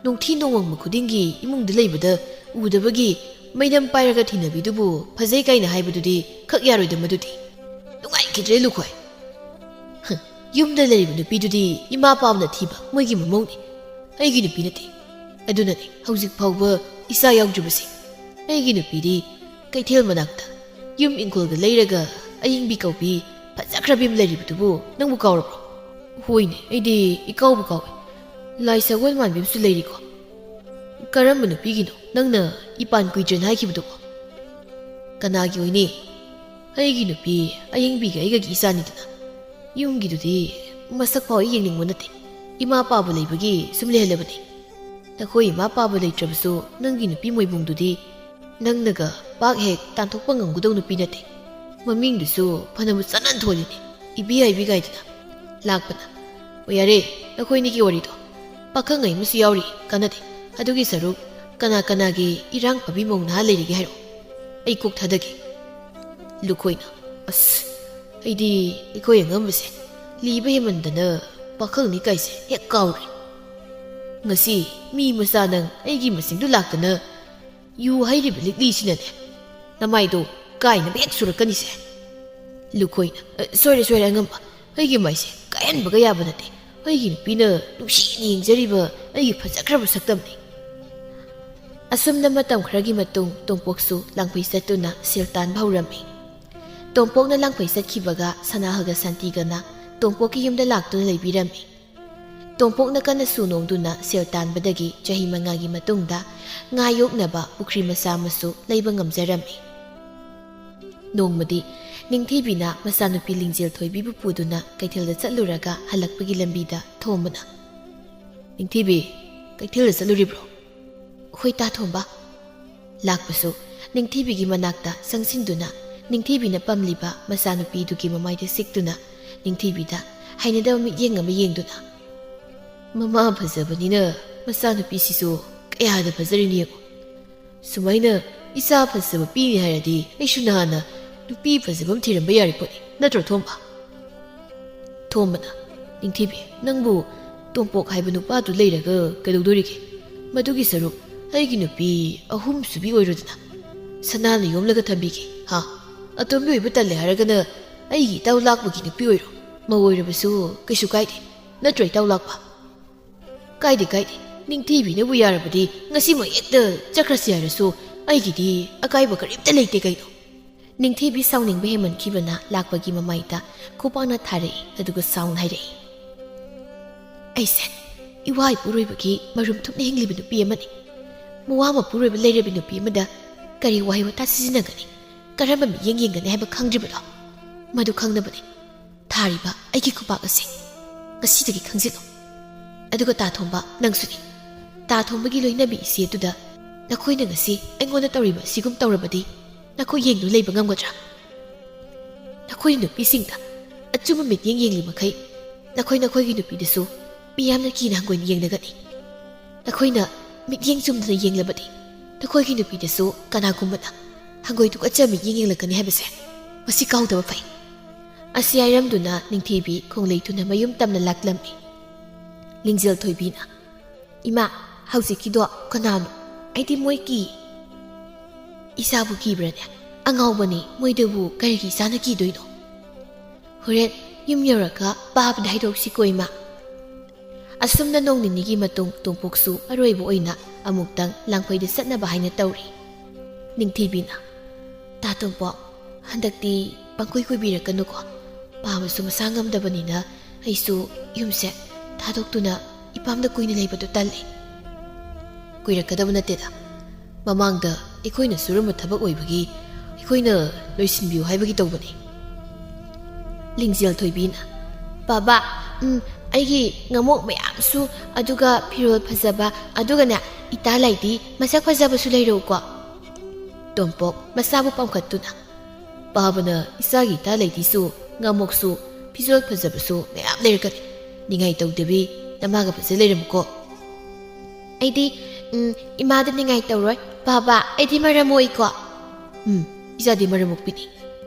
ꯅꯨꯡꯊꯤ ꯅꯣꯡꯃꯪꯕ ꯈꯨꯗꯤꯡꯒꯤ ꯏꯃꯨꯡꯗ ꯂꯩꯕꯗ ꯎꯗꯕꯒꯤ ꯃꯩꯅꯝ ꯄꯥꯏꯔꯒ ꯊꯤꯅꯕꯤꯗꯨꯕꯨ ꯐꯖꯩ ꯀꯥꯏꯅ ꯍꯥꯏꯕꯗꯨꯗꯤ ꯈꯛ ꯌꯥꯔꯣꯏꯗ ꯃꯗꯨꯗꯤ꯫ ꯅꯨꯡꯉꯥꯏꯈꯤꯗ꯭ꯔꯦ ꯂꯨꯈꯣꯏ꯫ ꯍ, ꯌꯨꯝꯗ ꯂꯩꯔꯤꯕ ꯅꯨꯄꯤꯗꯨꯗꯤ ꯏꯃꯥ ꯄꯥꯕꯅ ꯊꯤꯕ ꯃꯣꯏꯒꯤ ꯃꯃꯧꯅꯤ꯫ ꯑꯩꯒꯤ ꯅꯨꯄꯤ ꯅꯠꯇꯦ꯫ ꯑꯗꯨꯅꯅꯤ ꯍꯧꯖꯤꯛ ꯐꯥꯎꯕ ꯏꯆꯥ ꯌꯥꯎꯗ꯭ꯔꯤꯕꯁꯦ꯫ ꯑꯩꯒꯤ ꯅꯨꯄꯤꯗꯤ ꯀꯩꯊꯦꯜ ꯃꯅꯥꯛꯇ ꯌꯨꯝ ꯏꯪꯈꯣꯜꯒ ꯂꯩꯔꯒ ꯑꯌꯤꯡꯕꯤ ꯀꯧꯕꯤ ꯐꯖꯈ꯭ꯔꯕꯤ ꯑꯃ ꯂꯩꯔꯤꯕꯗꯨꯕꯨ ꯅꯪꯕꯨ ꯀꯥꯎꯔꯕ꯭ꯔꯣ?" "ꯍꯣꯏꯅꯦ, ꯑꯩꯗꯤ ꯏꯀꯥꯎꯕꯨ ꯀꯥꯎꯏ꯫ ꯂꯥꯏ ꯁꯒꯣꯜ ꯃꯥꯟꯕꯤ ꯑꯃꯁꯨ ꯂꯩꯔꯤꯀꯣ꯫ ꯀꯔꯝꯕ ꯅꯨꯄꯤꯒꯤꯅꯣ ꯅꯪꯅ ꯏꯄꯥꯟ ꯀꯨꯏꯗ꯭ꯔꯦꯅ ꯍꯥꯏꯈꯤꯕꯗꯨꯕꯣ?" "ꯀꯅꯥꯒꯤ ꯑꯣꯏꯅꯤ? ꯑꯩꯒꯤ ꯅꯨꯄꯤ ꯑꯌꯤꯡꯕꯤꯒ ꯑꯩꯒꯒꯤ ꯏꯆꯥꯅꯤꯗꯅ꯫ ꯌꯨꯝꯒꯤꯗꯨꯗꯤ ꯃꯁꯛ ꯐꯥꯎ ꯑꯩ ꯌꯦꯡꯅꯤꯡꯕ ꯅꯠꯇꯦ꯫ ꯏꯃꯥ ꯄꯥꯕ ꯂꯩꯕꯒꯤ ꯁꯨꯝ ꯂꯩꯍꯜꯂꯕꯅꯤ꯫ ꯅꯈꯣꯏ ꯏꯃꯥ ꯄꯥꯕ ꯂꯩꯇ꯭ꯔꯕꯁꯨ ꯅꯪꯒꯤ ꯅꯨꯄꯤ ꯃꯣꯏꯕꯨꯡꯗꯨꯗꯤ ꯅꯪꯅꯒ ꯄꯥꯛ ꯍꯦꯛ ꯇꯥꯟꯊꯣꯛꯄ ꯉꯝꯒꯗꯧ ꯅꯨꯄꯤ ꯅꯠꯇꯦ꯫ ꯃꯃꯤꯡꯗꯨꯁꯨ ꯐꯅꯕꯨ ꯆꯠꯅ ꯊꯣꯜꯂꯤꯅꯦ, ꯏꯕꯤ ꯍꯥꯏꯕꯤ ꯀꯥꯏꯗꯅ꯫ ꯂꯥꯛꯄꯅ, "ꯑꯣ, ꯌꯥꯔꯦ, ꯅꯈꯣꯏꯅꯤꯒꯤ ꯋꯥꯔꯤꯗꯣ꯫ ꯄꯥꯈꯪ ꯑꯩ ꯑꯃꯁꯨ ꯌꯥꯎꯔꯤ, ꯀꯥꯟꯅꯗꯦ꯫ ꯑꯗꯨꯒꯤ ꯁꯔꯨꯛ ꯀꯅꯥ ꯀꯅꯥꯒꯤ ꯏꯔꯥꯡ ꯐꯕꯤ ꯃꯧ ꯅꯍꯥ ꯂꯩꯔꯤꯒꯦ ꯍꯥꯏꯔꯛꯑꯣ, ꯑꯩ ꯀꯣꯛ ꯊꯥꯗꯒꯦ꯫" ꯂꯨꯈꯣꯏꯅ, "ꯑꯁ, ꯑꯩꯗꯤ ꯑꯩꯈꯣꯏ ꯑꯉꯝꯕꯁꯦ ꯂꯤꯕ ꯍꯦꯟꯃꯟꯗꯅ ꯄꯥꯈꯪꯅꯤ ꯀꯥꯏꯁꯦ ꯍꯦꯛ ꯀꯥꯎꯔꯦ꯫ ꯉꯁꯤ ꯃꯤ ꯃꯆꯥ ꯅꯪ ꯑꯩꯒꯤ ꯃꯁꯤꯡꯗꯨ ꯂꯥꯛꯇꯅ ꯌꯨ ꯍꯩꯔꯤꯕ ꯂꯤꯛꯂꯤꯁꯤꯅꯅꯦ ꯅꯃꯥꯏꯗꯣ ꯀꯥꯏꯅꯕ ꯍꯦꯛ ꯁꯨꯔꯛꯀꯅꯤꯁꯦ꯫" ꯂꯨꯈꯣꯏꯅ, "ꯑ, ꯁꯣꯏꯔꯦ, ꯁꯣꯏꯔꯦ ꯑꯉꯝꯕ꯫ ꯑꯩꯒꯤ ꯃꯥꯏꯁꯦ ꯀꯥꯏꯍꯟꯕꯒ ꯌꯥꯕ ꯅꯠꯇꯦ꯫ ꯑꯩꯒꯤ ꯅꯨꯄꯤꯅ ꯅꯨꯡꯁꯤꯅ ꯌꯦꯡꯖꯔꯤꯕ ꯑꯩꯒꯤ ꯐꯖꯈ꯭ꯔꯕ ꯁꯛꯇꯝꯅꯤ꯫" ꯑꯁꯨꯝꯅ ꯃꯇꯝ ꯈꯔꯒꯤ ꯃꯇꯨꯡ ꯇꯣꯝꯄꯣꯛꯁꯨ ꯂꯥꯡꯐꯩ ꯆꯠꯇꯨꯅ ꯁꯦꯜ ꯇꯥꯟꯕ ꯍꯧꯔꯝꯃꯤ꯫ ꯇꯣꯝꯄꯣꯛꯅ ꯂꯥꯡꯐꯩ ꯆꯠꯈꯤꯕꯒ ꯁꯅꯥꯍꯜꯒ ꯁꯥꯟꯇꯤꯒꯅ ꯇꯣꯝꯄꯣꯛꯀꯤ ꯌꯨꯝꯗ ꯂꯥꯛꯇꯨꯅ ꯂꯩꯕꯤꯔꯝꯃꯤ꯫ ꯇꯣꯝꯄꯣꯛꯅ ꯀꯟꯅ ꯁꯨ ꯅꯣꯝꯗꯨꯅ ꯁꯦꯜ ꯇꯥꯟꯕꯗꯒꯤ ꯆꯍꯤ ꯃꯉꯥꯒꯤ ꯃꯇꯨꯡꯗ ꯉꯥ ꯌꯣꯛꯅꯕ ꯄꯨꯈ꯭ꯔꯤ ꯃꯆꯥ ꯑꯃꯁꯨ ꯂꯩꯕ ꯉꯝꯖꯔꯝꯃꯤ꯫ ꯅꯣꯡꯃꯗꯤ ꯅꯤꯡꯊꯤꯕꯤꯅ ꯃꯆꯥꯅꯨꯄꯤ ꯂꯤꯡꯖꯦꯜ ꯊꯣꯏꯕꯤꯕꯨ ꯄꯨꯗꯨꯅ ꯀꯩꯊꯦꯜꯗ ꯆꯠꯂꯨꯔꯒ ꯍꯜꯂꯛꯄꯒꯤ ꯂꯝꯕꯤꯗ ꯊꯣꯝꯕꯅ, "ꯅꯤꯡꯊꯤꯕꯤ, ꯀꯩꯊꯦꯜꯗ ꯆꯠꯂꯨꯔꯤꯕ꯭ꯔꯣ?" "ꯍꯣꯏ ꯇꯥ ꯊꯣꯝꯕ꯫" ꯂꯥꯛꯄꯁꯨ ꯅꯤꯡꯊꯤꯕꯤꯒꯤ ꯃꯅꯥꯛꯇ ꯆꯪꯁꯤꯟꯗꯨꯅ ꯅꯤꯡꯊꯤꯕꯤꯅ ꯄꯝꯂꯤꯕ ꯃꯆꯥꯅꯨꯄꯤꯗꯨꯒꯤ ꯃꯃꯥꯏꯗ ꯁꯤꯛꯇꯨꯅ ꯅꯤꯡꯊꯤꯕꯤꯗ ꯍꯩꯅꯗꯕ ꯃꯤꯠꯌꯦꯡ ꯑꯃ ꯌꯦꯡꯗꯨꯅ, "ꯃꯃꯥ ꯐꯖꯕꯅꯤꯅ ꯃꯆꯥꯅꯨꯄꯤꯁꯤꯁꯨ ꯀꯌꯥꯗ ꯐꯖꯔꯤꯅꯤ ꯌꯦꯡꯉꯨ꯫ ꯁꯨꯃꯥꯏꯅ ꯏꯆꯥ ꯐꯖꯕ ꯄꯤꯅꯤ ꯍꯥꯏꯔꯗꯤ ꯑꯩꯁꯨ ꯅꯍꯥꯟꯅ ꯅꯨꯄꯤ ꯐꯖꯕ ꯑꯃ ꯊꯤꯔꯝꯕ ꯌꯥꯔꯤ ꯄꯣꯠꯅꯤ, ꯅꯠꯇ꯭ꯔꯣ ꯊꯣꯝꯕ? ꯊꯣꯝꯕꯅ, "ꯅꯤꯡꯊꯤꯕꯤ, ꯅꯪꯕꯨ ꯇꯣꯝꯄꯣꯛ ꯍꯥꯏꯕ ꯅꯨꯄꯥꯗꯨ ꯂꯩꯔꯒ ꯀꯩꯗꯧꯗꯣꯔꯤꯒꯦ? ꯃꯗꯨꯒꯤ ꯁꯔꯨꯛ ꯑꯩꯒꯤ ꯅꯨꯄꯤ ꯑꯍꯨꯝ ꯁꯨꯕꯤ ꯑꯣꯏꯔꯣꯗꯅ꯫ ꯁꯅꯥꯅ ꯌꯣꯝꯂꯒ ꯊꯝꯕꯤꯒꯦ, ꯍꯥ? ꯑꯇꯣꯝꯕꯤ ꯑꯣꯏꯕ ꯇꯜꯂꯦ ꯍꯥꯏꯔꯒꯅ ꯑꯩꯒꯤ ꯏꯇꯥꯎ ꯂꯥꯛꯄꯒꯤ ꯅꯨꯄꯤ ꯑꯣꯏꯔꯣ꯫ ꯃꯧ ꯑꯣꯏꯔꯕꯁꯨ ꯀꯩꯁꯨ ꯀꯥꯏꯗꯦ, ꯅꯠꯇ꯭ꯔꯣ ꯏꯇꯥꯎ ꯂꯥꯛꯄ?" "ꯀꯥꯏꯗꯦ, ꯀꯥꯏꯗꯦ꯫ ꯅꯤꯡꯊꯤꯕꯤꯅꯕꯨ ꯌꯥꯔꯕꯗꯤ ꯉꯁꯤꯃꯛ ꯍꯦꯛꯇ ꯆꯠꯈ꯭ꯔꯁꯤ ꯍꯥꯏꯔꯁꯨ ꯑꯩꯒꯤꯗꯤ ꯑꯀꯥꯏꯕ ꯀꯔꯤꯝꯇ ꯂꯩꯇꯦ ꯀꯩꯅꯣ?" ꯅꯤꯡꯊꯤꯕꯤ ꯁꯥꯎꯅꯤꯡꯕ ꯍꯦꯟꯃꯟꯈꯤꯕꯅ ꯂꯥꯛꯄꯒꯤ ꯃꯃꯥꯏꯗ ꯈꯨꯄꯥꯛꯅ ꯊꯥꯔꯛꯏ, ꯑꯗꯨꯒ ꯁꯥꯎꯅ ꯍꯥꯏꯔꯛꯏ, "ꯑꯩꯁꯦ ꯏꯋꯥ ꯏꯄꯨꯔꯣꯏꯕꯒꯤ ꯃꯔꯨꯝ ꯊꯨꯞꯅ ꯍꯤꯡꯂꯤꯕ ꯅꯨꯄꯤ ꯑꯃꯅꯤ꯫ ꯃꯋꯥ ꯃꯄꯨꯔꯣꯏꯕ ꯂꯩꯔꯕꯤ ꯅꯨꯄꯤ ꯑꯃꯗ ꯀꯔꯤ ꯋꯥꯍꯩ ꯋꯥꯇꯥ ꯁꯤꯖꯤꯟꯅꯒꯅꯤ, ꯀꯔꯝꯕ ꯃꯤꯠꯌꯦꯡ ꯌꯦꯡꯒꯅꯤ ꯍꯥꯏꯕ ꯈꯪꯗ꯭ꯔꯤꯕꯗꯣ? ꯃꯗꯨ ꯈꯪꯅꯕꯅꯤ ꯊꯥꯔꯤꯕ ꯑꯩꯒꯤ ꯈꯨꯄꯥꯛ ꯑꯁꯤ ꯉꯁꯤꯗꯒꯤ ꯈꯪꯖꯤꯜꯂꯨ꯫ ꯑꯗꯨꯒ ꯇꯥ ꯊꯣꯝꯕ, ꯅꯪꯁꯨꯅꯤ꯫ ꯇꯥ ꯊꯣꯝꯕꯒꯤ ꯂꯣꯏꯅꯕꯤ ꯏꯆꯦ ꯑꯗꯨꯗ ꯅꯈꯣꯏꯅ ꯉꯁꯤ ꯑꯩꯉꯣꯟꯗ ꯇꯧꯔꯤꯕ ꯑꯁꯤꯒꯨꯝ ꯇꯧꯔꯕꯗꯤ ꯅꯈꯣꯏ ꯌꯦꯡꯗꯨꯅ ꯂꯩꯕ ꯉꯝꯒꯗ꯭ꯔꯥ? ꯅꯈꯣꯏ ꯅꯨꯄꯤꯁꯤꯡꯗ ꯑꯆꯨꯝꯕ ꯃꯤꯠꯌꯦꯡ ꯌꯦꯡꯂꯤ ꯃꯈꯩ ꯅꯈꯣꯏ ꯅꯈꯣꯏꯒꯤ ꯅꯨꯄꯤꯗꯁꯨ ꯃꯤꯌꯥꯝꯅ ꯀꯤꯅ ꯍꯪꯒꯣꯏꯅ ꯌꯦꯡꯅꯒꯅꯤ꯫ ꯅꯈꯣꯏꯅ ꯃꯤꯠꯌꯦꯡ ꯆꯨꯝꯗꯅ ꯌꯦꯡꯂꯕꯗꯤ ꯅꯈꯣꯏꯒꯤ ꯅꯨꯄꯤꯗꯁꯨ ꯀꯅꯥꯒꯨꯝꯕꯅ ꯍꯪꯒꯣꯏ ꯇꯨꯀꯠꯆ ꯃꯤꯠꯌꯦꯡ ꯌꯦꯡꯂꯛꯀꯅꯤ ꯍꯥꯏꯕꯁꯦ ꯃꯁꯤ ꯀꯥꯎꯗꯕ ꯐꯩ꯫" ꯑꯁꯤ ꯍꯥꯏꯔꯝꯗꯨꯅ ꯅꯤꯡꯊꯤꯕꯤ ꯈꯣꯡꯂꯩ ꯊꯨꯅ ꯃꯌꯨꯝ ꯇꯝꯅ ꯂꯥꯛꯂꯝꯃꯤ꯫ ꯂꯤꯡꯖꯦꯜ ꯊꯣꯏꯕꯤꯅ, "ꯏꯃꯥ, ꯍꯧꯖꯤꯛꯀꯤꯗꯣ ꯀꯅꯥꯅꯣ? ꯑꯩꯗꯤ ꯃꯣꯏ ꯀꯤ꯫" "ꯏꯆꯥꯕꯨ ꯀꯤꯕ꯭ꯔꯅꯦ? ꯑꯉꯥꯎꯕꯅꯤ, ꯃꯣꯏꯗꯕꯨ ꯀꯔꯤꯒꯤ ꯏꯆꯥꯅ ꯀꯤꯗꯣꯏꯅꯣ? ꯍꯣꯔꯦꯟ ꯌꯨꯝ ꯌꯧꯔꯒ ꯄꯥꯕꯗ ꯍꯥꯏꯗꯣꯛꯁꯤꯀꯣ, ꯏꯃꯥ꯫" ꯑꯁꯨꯝꯅ ꯅꯣꯡ ꯅꯤꯅꯤꯒꯤ ꯃꯇꯨꯡ ꯇꯣꯝꯄꯣꯛꯁꯨ ꯑꯔꯣꯏꯕ ꯑꯣꯏꯅ ꯑꯃꯨꯛꯇꯪ ꯂꯥꯡꯐꯩꯗ ꯆꯠꯅꯕ ꯍꯥꯏꯅ ꯇꯧꯔꯤ꯫ ꯅꯤꯡꯊꯤꯕꯤꯅ, "ꯇꯥ ꯇꯣꯝꯄꯣꯛ, ꯍꯟꯗꯛꯇꯤ ꯄꯪꯀꯣꯏ ꯀꯣꯏꯕꯤꯔꯛꯀꯅꯨꯀꯣ꯫ ꯄꯥꯕꯁꯨ ꯃꯁꯥ ꯉꯝꯗꯕꯅꯤꯅ ꯑꯩꯁꯨ ꯌꯨꯝꯁꯦ ꯊꯥꯗꯣꯛꯇꯨꯅ ꯏꯄꯥꯝꯗ ꯀꯨꯏꯅ ꯂꯩꯕꯗꯨ ꯇꯜꯂꯤ꯫" "ꯀꯨꯏꯔꯛꯀꯗꯕ ꯅꯠꯇꯦꯗ꯫ ꯃꯃꯥꯡꯗ ꯑꯩꯈꯣꯏꯅ ꯁꯨꯔꯝꯕ ꯊꯕꯛ ꯑꯣꯏꯕꯒꯤ ꯑꯩꯈꯣꯏꯅ ꯂꯣꯏꯁꯤꯟꯕꯤꯌꯨ ꯍꯥꯏꯕꯒꯤ ꯇꯧꯕꯅꯤ꯫" ꯂꯤꯡꯖꯦꯜ ꯊꯣꯏꯕꯤꯅ, "ꯕꯥꯕꯥ, ꯎꯝ, ꯑꯩꯒꯤ ꯉꯥꯃꯣꯛ ꯃꯌꯥꯝꯁꯨ, ꯑꯗꯨꯒ ꯐꯤꯔꯣꯜ ꯐꯖꯕ, ꯑꯗꯨꯒꯅꯦ, ꯏꯇꯥ ꯂꯥꯏꯗꯤ ꯃꯁꯛ ꯐꯖꯕꯁꯨ ꯂꯩꯔꯛꯎꯀꯣ꯫" ꯇꯣꯝꯄꯣꯛ ꯃꯁꯥꯕꯨ ꯄꯥꯝꯈꯠꯇꯨꯅ, "ꯄꯥꯕꯅ ꯏꯆꯥꯒꯤ ꯏꯇꯥ ꯂꯩꯗꯤꯁꯨ, ꯉꯥꯃꯣꯛꯁꯨ, ꯐꯤꯖꯣꯜ ꯐꯖꯕꯁꯨ ꯃꯌꯥꯝ ꯂꯩꯔꯛꯀꯅꯤ꯫ ꯅꯤꯡꯉꯥꯏ ꯇꯧꯗꯕꯤ ꯅꯃꯥꯒ ꯐꯖ ꯂꯩꯔꯝꯃꯨꯀꯣ꯫" "ꯑꯩꯗꯤ, ꯎꯝ, ꯏꯃꯥꯗ ꯅꯤꯡꯉꯥꯏ ꯇꯧꯔꯣꯏ꯫ ꯕꯥꯕꯥ, ꯑꯩꯗꯤ ꯃꯔꯝ ꯃꯣꯛꯏꯀꯣ꯫" "ꯎꯝ, ꯏꯆꯥꯗꯤ ꯃꯔꯝ ꯃꯣꯛꯄꯤꯅꯤ꯫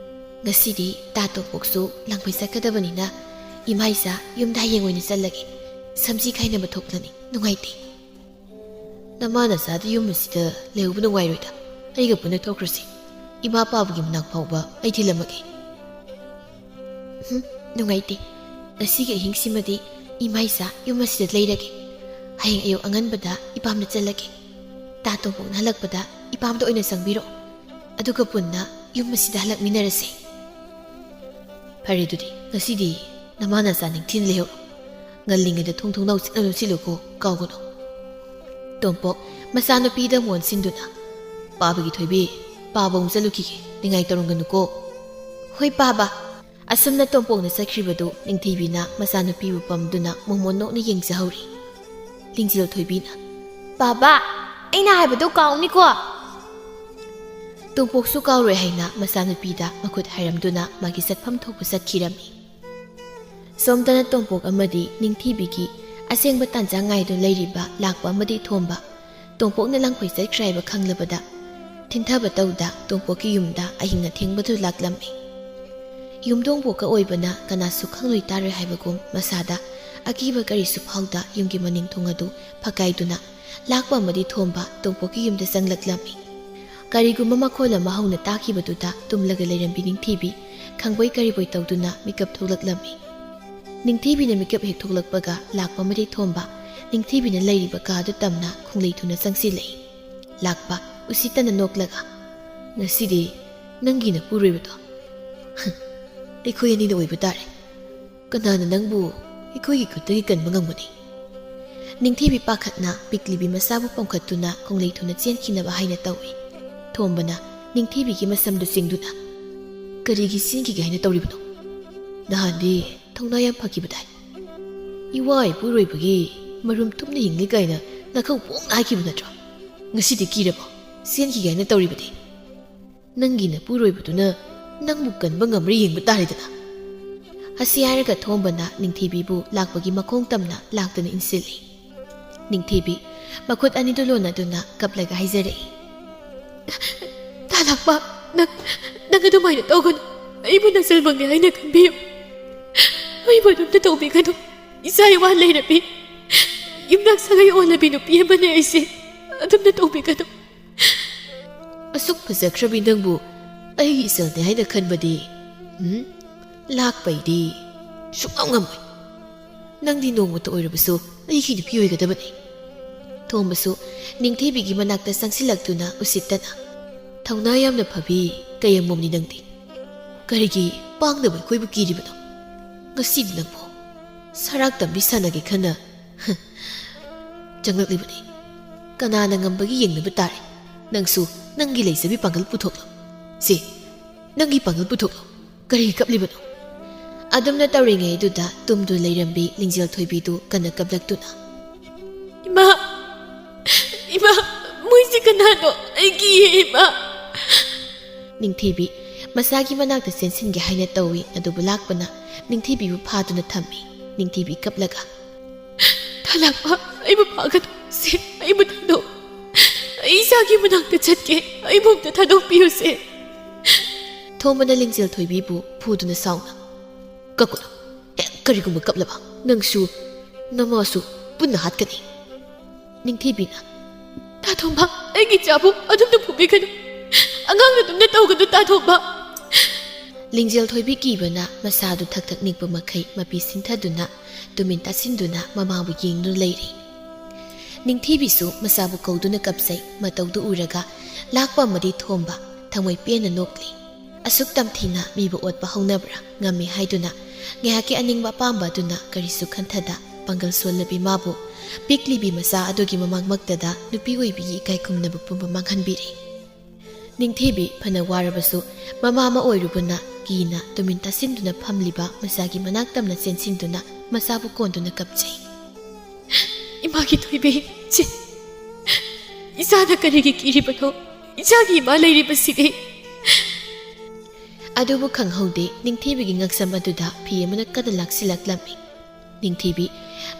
"ꯉꯁꯤꯗꯤ ꯇꯥ ꯇꯣꯝꯄꯣꯛꯁꯨ ꯂꯥꯡꯐꯩ ꯆꯠꯀꯗꯕꯅꯤꯅ ꯏꯃꯥ ꯏꯆꯥ ꯌꯨꯝꯗ ꯍꯌꯦꯡ ꯑꯣꯏꯅ ꯆꯠꯂꯒꯦ꯫ ꯁꯝꯖꯤ ꯈꯥꯏꯅꯕ ꯊꯣꯛꯂꯅꯤ, ꯅꯨꯡꯉꯥꯏꯇꯦ꯫ ꯅꯃꯥ ꯅꯆꯥꯗꯨ ꯌꯨꯝ ꯑꯁꯤꯗ ꯂꯩꯍꯧꯕ ꯅꯨꯡꯉꯥꯏꯔꯣꯏꯗ꯫ ꯑꯩꯒ ꯄꯨꯟꯅ ꯊꯣꯛꯈ꯭ꯔꯁꯤ꯫ ꯏꯃꯥ ꯄꯥꯕꯒꯤ ꯃꯅꯥꯛ ꯐꯥꯎꯕ ꯑꯩ ꯊꯤꯜꯂꯝꯃꯒꯦ꯫" "ꯍꯨꯝ, ꯅꯨꯡꯉꯥꯏꯇꯦ꯫ ꯉꯁꯤꯒꯤ ꯑꯍꯤꯡꯁꯤꯃꯗꯤ ꯏꯃꯥ ꯏꯆꯥ ꯌꯨꯝ ꯑꯁꯤꯗ ꯂꯩꯔꯒꯦ꯫ ꯍꯌꯦꯡ ꯑꯌꯨꯛ ꯑꯉꯟꯕꯗ ꯏꯄꯥꯝꯗ ꯆꯠꯂꯒꯦ꯫ ꯇꯥ ꯇꯣꯝꯄꯣꯛꯅ ꯍꯜꯂꯛꯄꯗ ꯏꯄꯥꯝꯗ ꯑꯣꯏꯅ ꯆꯪꯕꯤꯔꯛꯑꯣ꯫ ꯑꯗꯨꯒ ꯄꯨꯟꯅ ꯌꯨꯝ ꯑꯁꯤꯗ ꯍꯜꯂꯛꯃꯤꯟꯅꯔꯁꯦ꯫" "ꯐꯔꯦ, ꯑꯗꯨꯗꯤ ꯉꯁꯤꯗꯤ ꯅꯃꯥ ꯅꯆꯥ ꯅꯤꯡꯊꯤꯅ ꯂꯩꯍꯧꯔꯣ꯫ ꯉꯜꯂꯤꯉꯩꯗ ꯊꯣꯡ ꯊꯣꯡꯅꯥꯎ ꯆꯦꯠꯅ ꯂꯣꯟꯁꯤꯜꯂꯨꯀꯣ, ꯀꯥꯎꯒꯅꯨ꯫" ꯇꯣꯝꯄꯣꯛ ꯃꯆꯥꯅꯨꯄꯤꯗ ꯑꯃꯨꯛ ꯑꯣꯟꯁꯤꯟꯗꯨꯅ, "ꯄꯥꯕꯒꯤ ꯊꯣꯏꯕꯤ, ꯄꯥꯕ ꯑꯃꯨꯛ ꯆꯠꯂꯨꯈꯤꯒꯦ, ꯅꯤꯡꯉꯥꯏ ꯇꯧꯔꯝꯒꯅꯨꯀꯣ꯫" "ꯍꯣꯏ ꯄꯥꯕ꯫" ꯑꯁꯨꯝꯅ ꯇꯣꯝꯄꯣꯛꯅ ꯆꯠꯈ꯭ꯔꯤꯕꯗꯨ ꯅꯤꯡꯊꯤꯕꯤꯅ ꯃꯆꯥꯅꯨꯄꯤꯕꯨ ꯄꯝꯗꯨꯅ ꯃꯣꯃꯣꯟ ꯅꯣꯛꯅ ꯌꯦꯡꯖꯍꯧꯔꯤ꯫ ꯂꯤꯡꯖꯦꯜ ꯊꯣꯏꯕꯤꯅ, "ꯄꯥꯕ, ꯑꯩꯅ ꯍꯥꯏꯕꯗꯣ ꯀꯥꯎꯅꯤꯀꯣ꯫" ꯇꯣꯝꯄꯣꯛꯁꯨ ꯀꯥꯎꯔꯣꯏ ꯍꯥꯏꯅ ꯃꯆꯥꯅꯨꯄꯤꯗ ꯃꯈꯨꯠ ꯍꯥꯏꯔꯝꯗꯨꯅ ꯃꯥꯒꯤ ꯆꯠꯐꯝ ꯊꯣꯛꯄ ꯆꯠꯈꯤꯔꯝꯃꯤ꯫ ꯁꯣꯝꯗꯅ ꯇꯣꯝꯄꯣꯛ ꯑꯃꯗꯤ ꯅꯤꯡꯊꯤꯕꯤꯒꯤ ꯑꯁꯦꯡꯕ ꯇꯥꯟꯖꯥ ꯉꯥꯏꯗꯨꯅ ꯂꯩꯔꯤꯕ ꯂꯥꯛꯄ ꯑꯃꯗꯤ ꯊꯣꯝꯕ꯫ ꯇꯣꯝꯄꯣꯛꯅ ꯂꯥꯡꯐꯩ ꯆꯠꯈ꯭ꯔꯦ ꯍꯥꯏꯕ ꯈꯪꯂꯕꯗ ꯊꯤꯟꯊꯕ ꯇꯧꯗ ꯇꯣꯝꯄꯣꯛꯀꯤ ꯌꯨꯝꯗ ꯑꯍꯤꯡ ꯑꯊꯦꯡꯕꯗꯨ ꯂꯥꯛꯂꯝꯃꯤ꯫ ꯌꯨꯝꯗꯣꯡꯕꯣꯛꯀ ꯑꯣꯏꯕꯅ ꯀꯅꯥꯁꯨ ꯈꯪꯂꯣꯏ ꯇꯥꯔꯣꯏ ꯍꯥꯏꯕꯒꯨꯝ ꯃꯁꯥꯗ ꯑꯀꯤꯕ ꯀꯔꯤꯁꯨ ꯐꯥꯎꯗ ꯌꯨꯝꯒꯤ ꯃꯅꯤꯡ ꯊꯣꯡ ꯑꯗꯨ ꯐꯀꯥꯏꯗꯨꯅ ꯂꯥꯛꯄ ꯑꯃꯗꯤ ꯊꯣꯝꯕ ꯇꯣꯝꯄꯣꯛꯀꯤ ꯌꯨꯝꯗ ꯆꯪꯂꯛꯂꯝꯃꯤ꯫ ꯀꯔꯤꯒꯨꯝꯕ ꯃꯈꯣꯜ ꯑꯃ ꯍꯧꯅ ꯇꯥꯈꯤꯕꯗꯨꯗ ꯇꯨꯝꯂꯒ ꯂꯩꯔꯝꯕꯤ ꯅꯤꯡꯊꯤꯕꯤ ꯈꯪꯕꯣꯏ ꯀꯔꯤꯕꯣꯏ ꯇꯧꯗꯨꯅ ꯃꯤꯀꯞ ꯊꯣꯛꯂꯛꯂꯝꯃꯤ꯫ ꯅꯤꯡꯊꯤꯕꯤꯅ ꯃꯤꯀꯞ ꯍꯦꯛ ꯊꯣꯛꯂꯛꯄꯒ ꯂꯥꯛꯄ ꯑꯃꯗꯤ ꯊꯣꯝꯕ ꯅꯤꯡꯊꯤꯕꯤꯅ ꯂꯩꯔꯤꯕ ꯀꯥꯗꯨ ꯇꯝꯅ ꯈꯣꯡꯂꯩ ꯊꯨꯅ ꯆꯪꯁꯤꯜꯂꯛꯏ꯫ ꯂꯥꯛꯄ ꯎꯁꯤꯠꯇꯅ ꯅꯣꯛꯂꯒ, "ꯉꯁꯤꯗꯤ ꯅꯪꯒꯤ ꯅꯄꯨꯔꯣꯏꯕꯗꯣ ꯑꯩꯈꯣꯏ ꯑꯅꯤꯅ ꯑꯣꯏꯕ ꯇꯥꯔꯦ꯫ ꯀꯅꯥꯅ ꯅꯪꯕꯨ ꯑꯩꯈꯣꯏꯒꯤ ꯈꯨꯠꯇꯒꯤ ꯀꯟꯕ ꯉꯝꯒꯅꯤ?" ꯅꯤꯡꯊꯤꯕꯤ ꯄꯥꯈꯠꯅ ꯄꯤꯛꯂꯤꯕꯤ ꯃꯆꯥꯕꯨ ꯄꯝꯈꯠꯇꯨꯅ ꯈꯣꯡꯂꯩ ꯊꯨꯅ ꯆꯦꯟꯈꯤꯅꯕ ꯍꯥꯏꯅ ꯇꯧꯏ꯫ ꯊꯣꯝꯕꯅ ꯅꯤꯡꯊꯤꯕꯤꯒꯤ ꯃꯁꯝꯗꯨ ꯆꯤꯡꯗꯨꯅ, "ꯀꯔꯤꯒꯤ ꯆꯦꯟꯈꯤꯒꯦ ꯍꯥꯏꯅ ꯇꯧꯔꯤꯕꯅꯣ? ꯅꯍꯥꯟꯗꯤ ꯊꯧꯅꯥ ꯌꯥꯝ ꯐꯈꯤꯕꯗꯥꯏ? ꯏꯋꯥ ꯏꯄꯨꯔꯣꯏꯕꯒꯤ ꯃꯔꯨꯝ ꯇꯨꯝꯅ ꯍꯤꯡꯂꯤ ꯀꯥꯏꯅ ꯅꯈꯧ ꯄꯣꯡꯅ ꯍꯥꯏꯈꯤꯕ ꯅꯠꯇ꯭ꯔꯣ? ꯉꯁꯤꯗꯤ ꯀꯤꯔꯕꯣ? ꯆꯦꯟꯈꯤꯒꯦ ꯍꯥꯏꯅ ꯇꯧꯔꯤꯕꯗꯤ? ꯅꯪꯒꯤ ꯅꯄꯨꯔꯣꯏꯕꯗꯨꯅ ꯅꯪꯕꯨ ꯀꯟꯕ ꯉꯝꯕ꯭ꯔꯥ ꯌꯦꯡꯕ ꯇꯥꯔꯦꯗꯅ꯫" ꯑꯁꯤ ꯍꯥꯏꯔꯒ ꯊꯣꯝꯕꯅ ꯅꯤꯡꯊꯤꯕꯤꯕꯨ ꯂꯥꯛꯄꯒꯤ ꯃꯈꯣꯡ ꯇꯝꯅ ꯂꯥꯛꯇꯨꯅ ꯏꯟꯁꯤꯜꯂꯤ꯫ ꯅꯤꯡꯊꯤꯕꯤ ꯃꯈꯨꯠ ꯑꯅꯤꯗꯨ ꯂꯣꯟꯅꯗꯨꯅ ꯀꯞꯂꯒ ꯍꯥꯏꯖꯔꯛꯏ, "ꯇꯥ ꯂꯥꯛꯄ, ꯅꯪ, ꯅꯪ ꯑꯗꯨꯃꯥꯏꯅ ꯇꯧꯒꯅꯨ꯫ ꯑꯩꯕꯨ ꯅꯆꯜꯃꯛꯅꯤ ꯍꯥꯏꯅ ꯈꯟꯕꯤꯌꯨ꯫ ꯑꯩꯕꯨ ꯑꯗꯨꯝꯅ ꯇꯧꯕꯤꯒꯅꯨ꯫ ꯏꯆꯥ ꯏꯋꯥ ꯂꯩꯔꯕꯤ, ꯌꯨꯝꯅꯥꯛ ꯁꯥꯒꯩ ꯑꯣꯜꯂꯕꯤ ꯅꯨꯄꯤ ꯑꯃꯅꯦ ꯑꯩꯁꯦ꯫ ꯑꯗꯨꯝꯅ ꯇꯧꯕꯤꯒꯅꯨ꯫ ꯑꯁꯨꯛ ꯐꯖꯈ꯭ꯔꯕꯤ ꯅꯪꯕꯨ ꯑꯩꯒꯤ ꯏꯆꯜꯅꯦ ꯍꯥꯏꯅ ꯈꯟꯕꯗꯤ, ꯎꯝ, ꯂꯥꯛꯄꯩꯗꯤ ꯁꯨꯡꯉꯝ ꯉꯝꯃꯣꯏ꯫ ꯅꯪꯗꯤ ꯅꯣꯡꯃꯇ ꯑꯣꯏꯔꯕꯁꯨ ꯑꯩꯒꯤ ꯅꯨꯄꯤ ꯑꯣꯏꯒꯗꯕꯅꯤ꯫ ꯊꯣꯝꯕꯁꯨ ꯅꯤꯡꯊꯤꯕꯤꯒꯤ ꯃꯅꯥꯛꯇ ꯆꯪꯁꯤꯜꯂꯛꯇꯨꯅ ꯎꯁꯤꯠꯇꯅ, "ꯊꯧꯅꯥ ꯌꯥꯝꯅ ꯐꯕꯤ ꯀꯌꯥꯝꯕꯝꯅꯤ ꯅꯪꯗꯤ꯫ ꯀꯔꯤꯒꯤ ꯄꯥꯡꯗꯕ ꯑꯩꯈꯣꯏꯕꯨ ꯀꯤꯔꯤꯕꯅꯣ? ꯉꯁꯤꯗꯤ ꯅꯪꯕꯨ ꯁꯔꯥꯛ ꯇꯝꯕꯤ ꯁꯥꯟꯅꯒꯦ ꯈꯟꯅ ꯆꯪꯂꯛꯂꯤꯕꯅꯤ꯫ ꯀꯅꯥꯅ ꯉꯝꯕꯒꯤ ꯌꯦꯡꯅꯕ ꯇꯥꯔꯦ꯫ ꯅꯪꯁꯨ ꯅꯪꯒꯤ ꯂꯩꯖꯕꯤ ꯄꯥꯡꯒꯜ ꯄꯨꯊꯣꯛꯂꯣ꯫ ꯁꯤ, ꯅꯪꯒꯤ ꯄꯥꯡꯒꯜ ꯄꯨꯊꯣꯛꯂꯣ꯫ ꯀꯔꯤꯒꯤ ꯀꯞꯂꯤꯕꯅꯣ?" ꯑꯗꯨꯝꯅ ꯇꯧꯔꯤꯉꯩꯗꯨꯗ ꯇꯨꯝꯗꯨꯅ ꯂꯩꯔꯝꯕꯤ ꯂꯤꯡꯖꯦꯜ ꯊꯣꯏꯕꯤꯗꯨ ꯀꯟꯅ ꯀꯞꯂꯛꯇꯨꯅ, "ꯏꯃꯥ! ꯏꯃꯥ! ꯃꯣꯏꯁꯤ ꯀꯅꯥꯅꯣ? ꯑꯩ ꯀꯤꯌꯦ, ꯏꯃꯥ!" ꯅꯤꯡꯊꯤꯕꯤ ꯃꯆꯥꯒꯤ ꯃꯅꯥꯛꯇ ꯆꯦꯟꯁꯤꯟꯒꯦ ꯍꯥꯏꯅ ꯇꯧꯏ, ꯑꯗꯨꯕꯨ ꯂꯥꯛꯄꯅ ꯅꯤꯡꯊꯤꯕꯤꯕꯨ ꯐꯥꯗꯨꯅ ꯊꯝꯃꯤ꯫ ꯅꯤꯡꯊꯤꯕꯤ ꯀꯞꯂꯒ, "ꯊꯥꯂꯥꯛꯄ, ꯑꯩꯕꯨ ꯐꯥꯒꯅꯨ꯫ ꯁꯦ, ꯑꯩꯕꯨ ꯊꯥꯗꯣꯛ꯫ ꯑꯩ ꯏꯆꯥꯒꯤ ꯃꯅꯥꯛꯇ ꯆꯠꯀꯦ꯫ ꯑꯩꯕꯨ ꯑꯝꯇ ꯊꯥꯗꯣꯛꯄꯤꯌꯨꯁꯦ꯫" ꯊꯣꯝꯕꯅ ꯂꯤꯡꯖꯦꯜ ꯊꯣꯏꯕꯤꯕꯨ ꯐꯨꯗꯨꯅ ꯁꯥꯎꯅ, "ꯀꯞꯀꯅꯨ꯫ ꯍꯦꯛ ꯀꯔꯤꯒꯨꯝꯕ ꯀꯞꯂꯕ ꯅꯪꯁꯨ ꯅꯃꯥꯁꯨ ꯄꯨꯟꯅ ꯍꯥꯠꯀꯅꯤ꯫" ꯅꯤꯡꯊꯤꯕꯤꯅ, "ꯇꯥ ꯊꯣꯝꯕ, ꯑꯩꯒꯤ ꯏꯆꯥꯕꯨ ꯑꯗꯨꯝꯅ ꯐꯨꯕꯤꯒꯅꯨ꯫ ꯑꯉꯥꯡꯅ ꯑꯗꯨꯝꯅ ꯇꯧꯒꯅꯨ, ꯇꯥ ꯊꯣꯝꯕ꯫" ꯂꯤꯡꯖꯦꯜ ꯊꯣꯏꯕꯤ ꯀꯤꯕꯅ ꯃꯁꯥꯗꯨ ꯊꯛ ꯊꯛ ꯅꯤꯛꯄ ꯃꯈꯩ ꯃꯄꯤ ꯁꯤꯟꯊꯗꯨꯅ ꯇꯨꯃꯤꯟ ꯇꯥꯁꯤꯟꯗꯨꯅ ꯃꯃꯥꯕꯨ ꯌꯦꯡꯗꯨꯅ ꯂꯩꯔꯤ꯫ ꯅꯤꯡꯊꯤꯕꯤꯁꯨ ꯃꯆꯥꯕꯨ ꯀꯧꯗꯨꯅ ꯀꯞꯆꯩ꯫ ꯃꯇꯧꯗꯨ ꯎꯔꯒ ꯂꯥꯛꯄ ꯑꯃꯗꯤ ꯊꯣꯝꯕ ꯊꯃꯣꯏ ꯄꯦꯟꯅ ꯅꯣꯛꯂꯤ꯫ ꯑꯁꯨꯛ ꯇꯝꯊꯤꯅ ꯃꯤꯕꯨ ꯑꯣꯠꯄ ꯍꯧꯅꯕ꯭ꯔꯥ? ꯉꯝꯃꯤ ꯍꯥꯏꯗꯨꯅ ꯉꯥꯏꯍꯥꯛꯀꯤ ꯑꯅꯤꯡꯕ ꯑꯄꯥꯝꯕ ꯑꯗꯨꯅ ꯀꯔꯤꯁꯨ ꯈꯟꯊꯗ ꯄꯥꯡꯒꯜ ꯁꯣꯜꯂꯕꯤ ꯃꯥꯕꯨ, ꯄꯤꯛꯂꯤꯕꯤ ꯃꯆꯥ ꯑꯗꯨꯒꯤ ꯃꯃꯥꯡꯃꯛꯇꯗ ꯅꯨꯄꯤ ꯑꯣꯏꯕꯤꯒꯤ ꯏꯀꯥꯏ ꯈꯨꯝꯅꯕ ꯄꯨꯝꯕ ꯃꯥꯡꯍꯟꯕꯤꯔꯦ꯫ ꯅꯤꯡꯊꯤꯕꯤ ꯐꯅ ꯋꯥꯔꯕꯁꯨ ꯃꯃꯥ ꯑꯃ ꯑꯣꯏꯔꯨꯕꯅ ꯀꯤꯅ ꯇꯨꯃꯤꯟ ꯇꯥꯁꯤꯟꯗꯨꯅ ꯐꯝꯂꯤꯕ ꯃꯆꯥꯒꯤ ꯃꯅꯥꯛ ꯇꯝꯅ ꯆꯦꯟꯁꯤꯟꯗꯨꯅ ꯃꯆꯥꯕꯨ ꯀꯣꯟꯗꯨꯅ ꯀꯞꯆꯩ꯫ "ꯏꯃꯥꯒꯤ ꯊꯣꯏꯕꯤ, ꯆꯦ, ꯏꯆꯥꯅ ꯀꯔꯤꯒꯤ ꯀꯤꯔꯤꯕꯅꯣ? ꯏꯆꯥꯒꯤ ꯏꯃꯥ ꯂꯩꯔꯤꯕꯁꯤꯗꯤ꯫" ꯑꯗꯨꯕꯨ ꯈꯪꯍꯧꯗꯦ, ꯅꯤꯡꯊꯤꯕꯤꯒꯤ ꯉꯛꯁꯝ ꯑꯗꯨꯗ ꯐꯤ ꯑꯃꯅ ꯀꯟꯅ ꯂꯥꯛꯁꯤꯜꯂꯛꯂꯝꯃꯤ꯫ ꯅꯤꯡꯊꯤꯕꯤ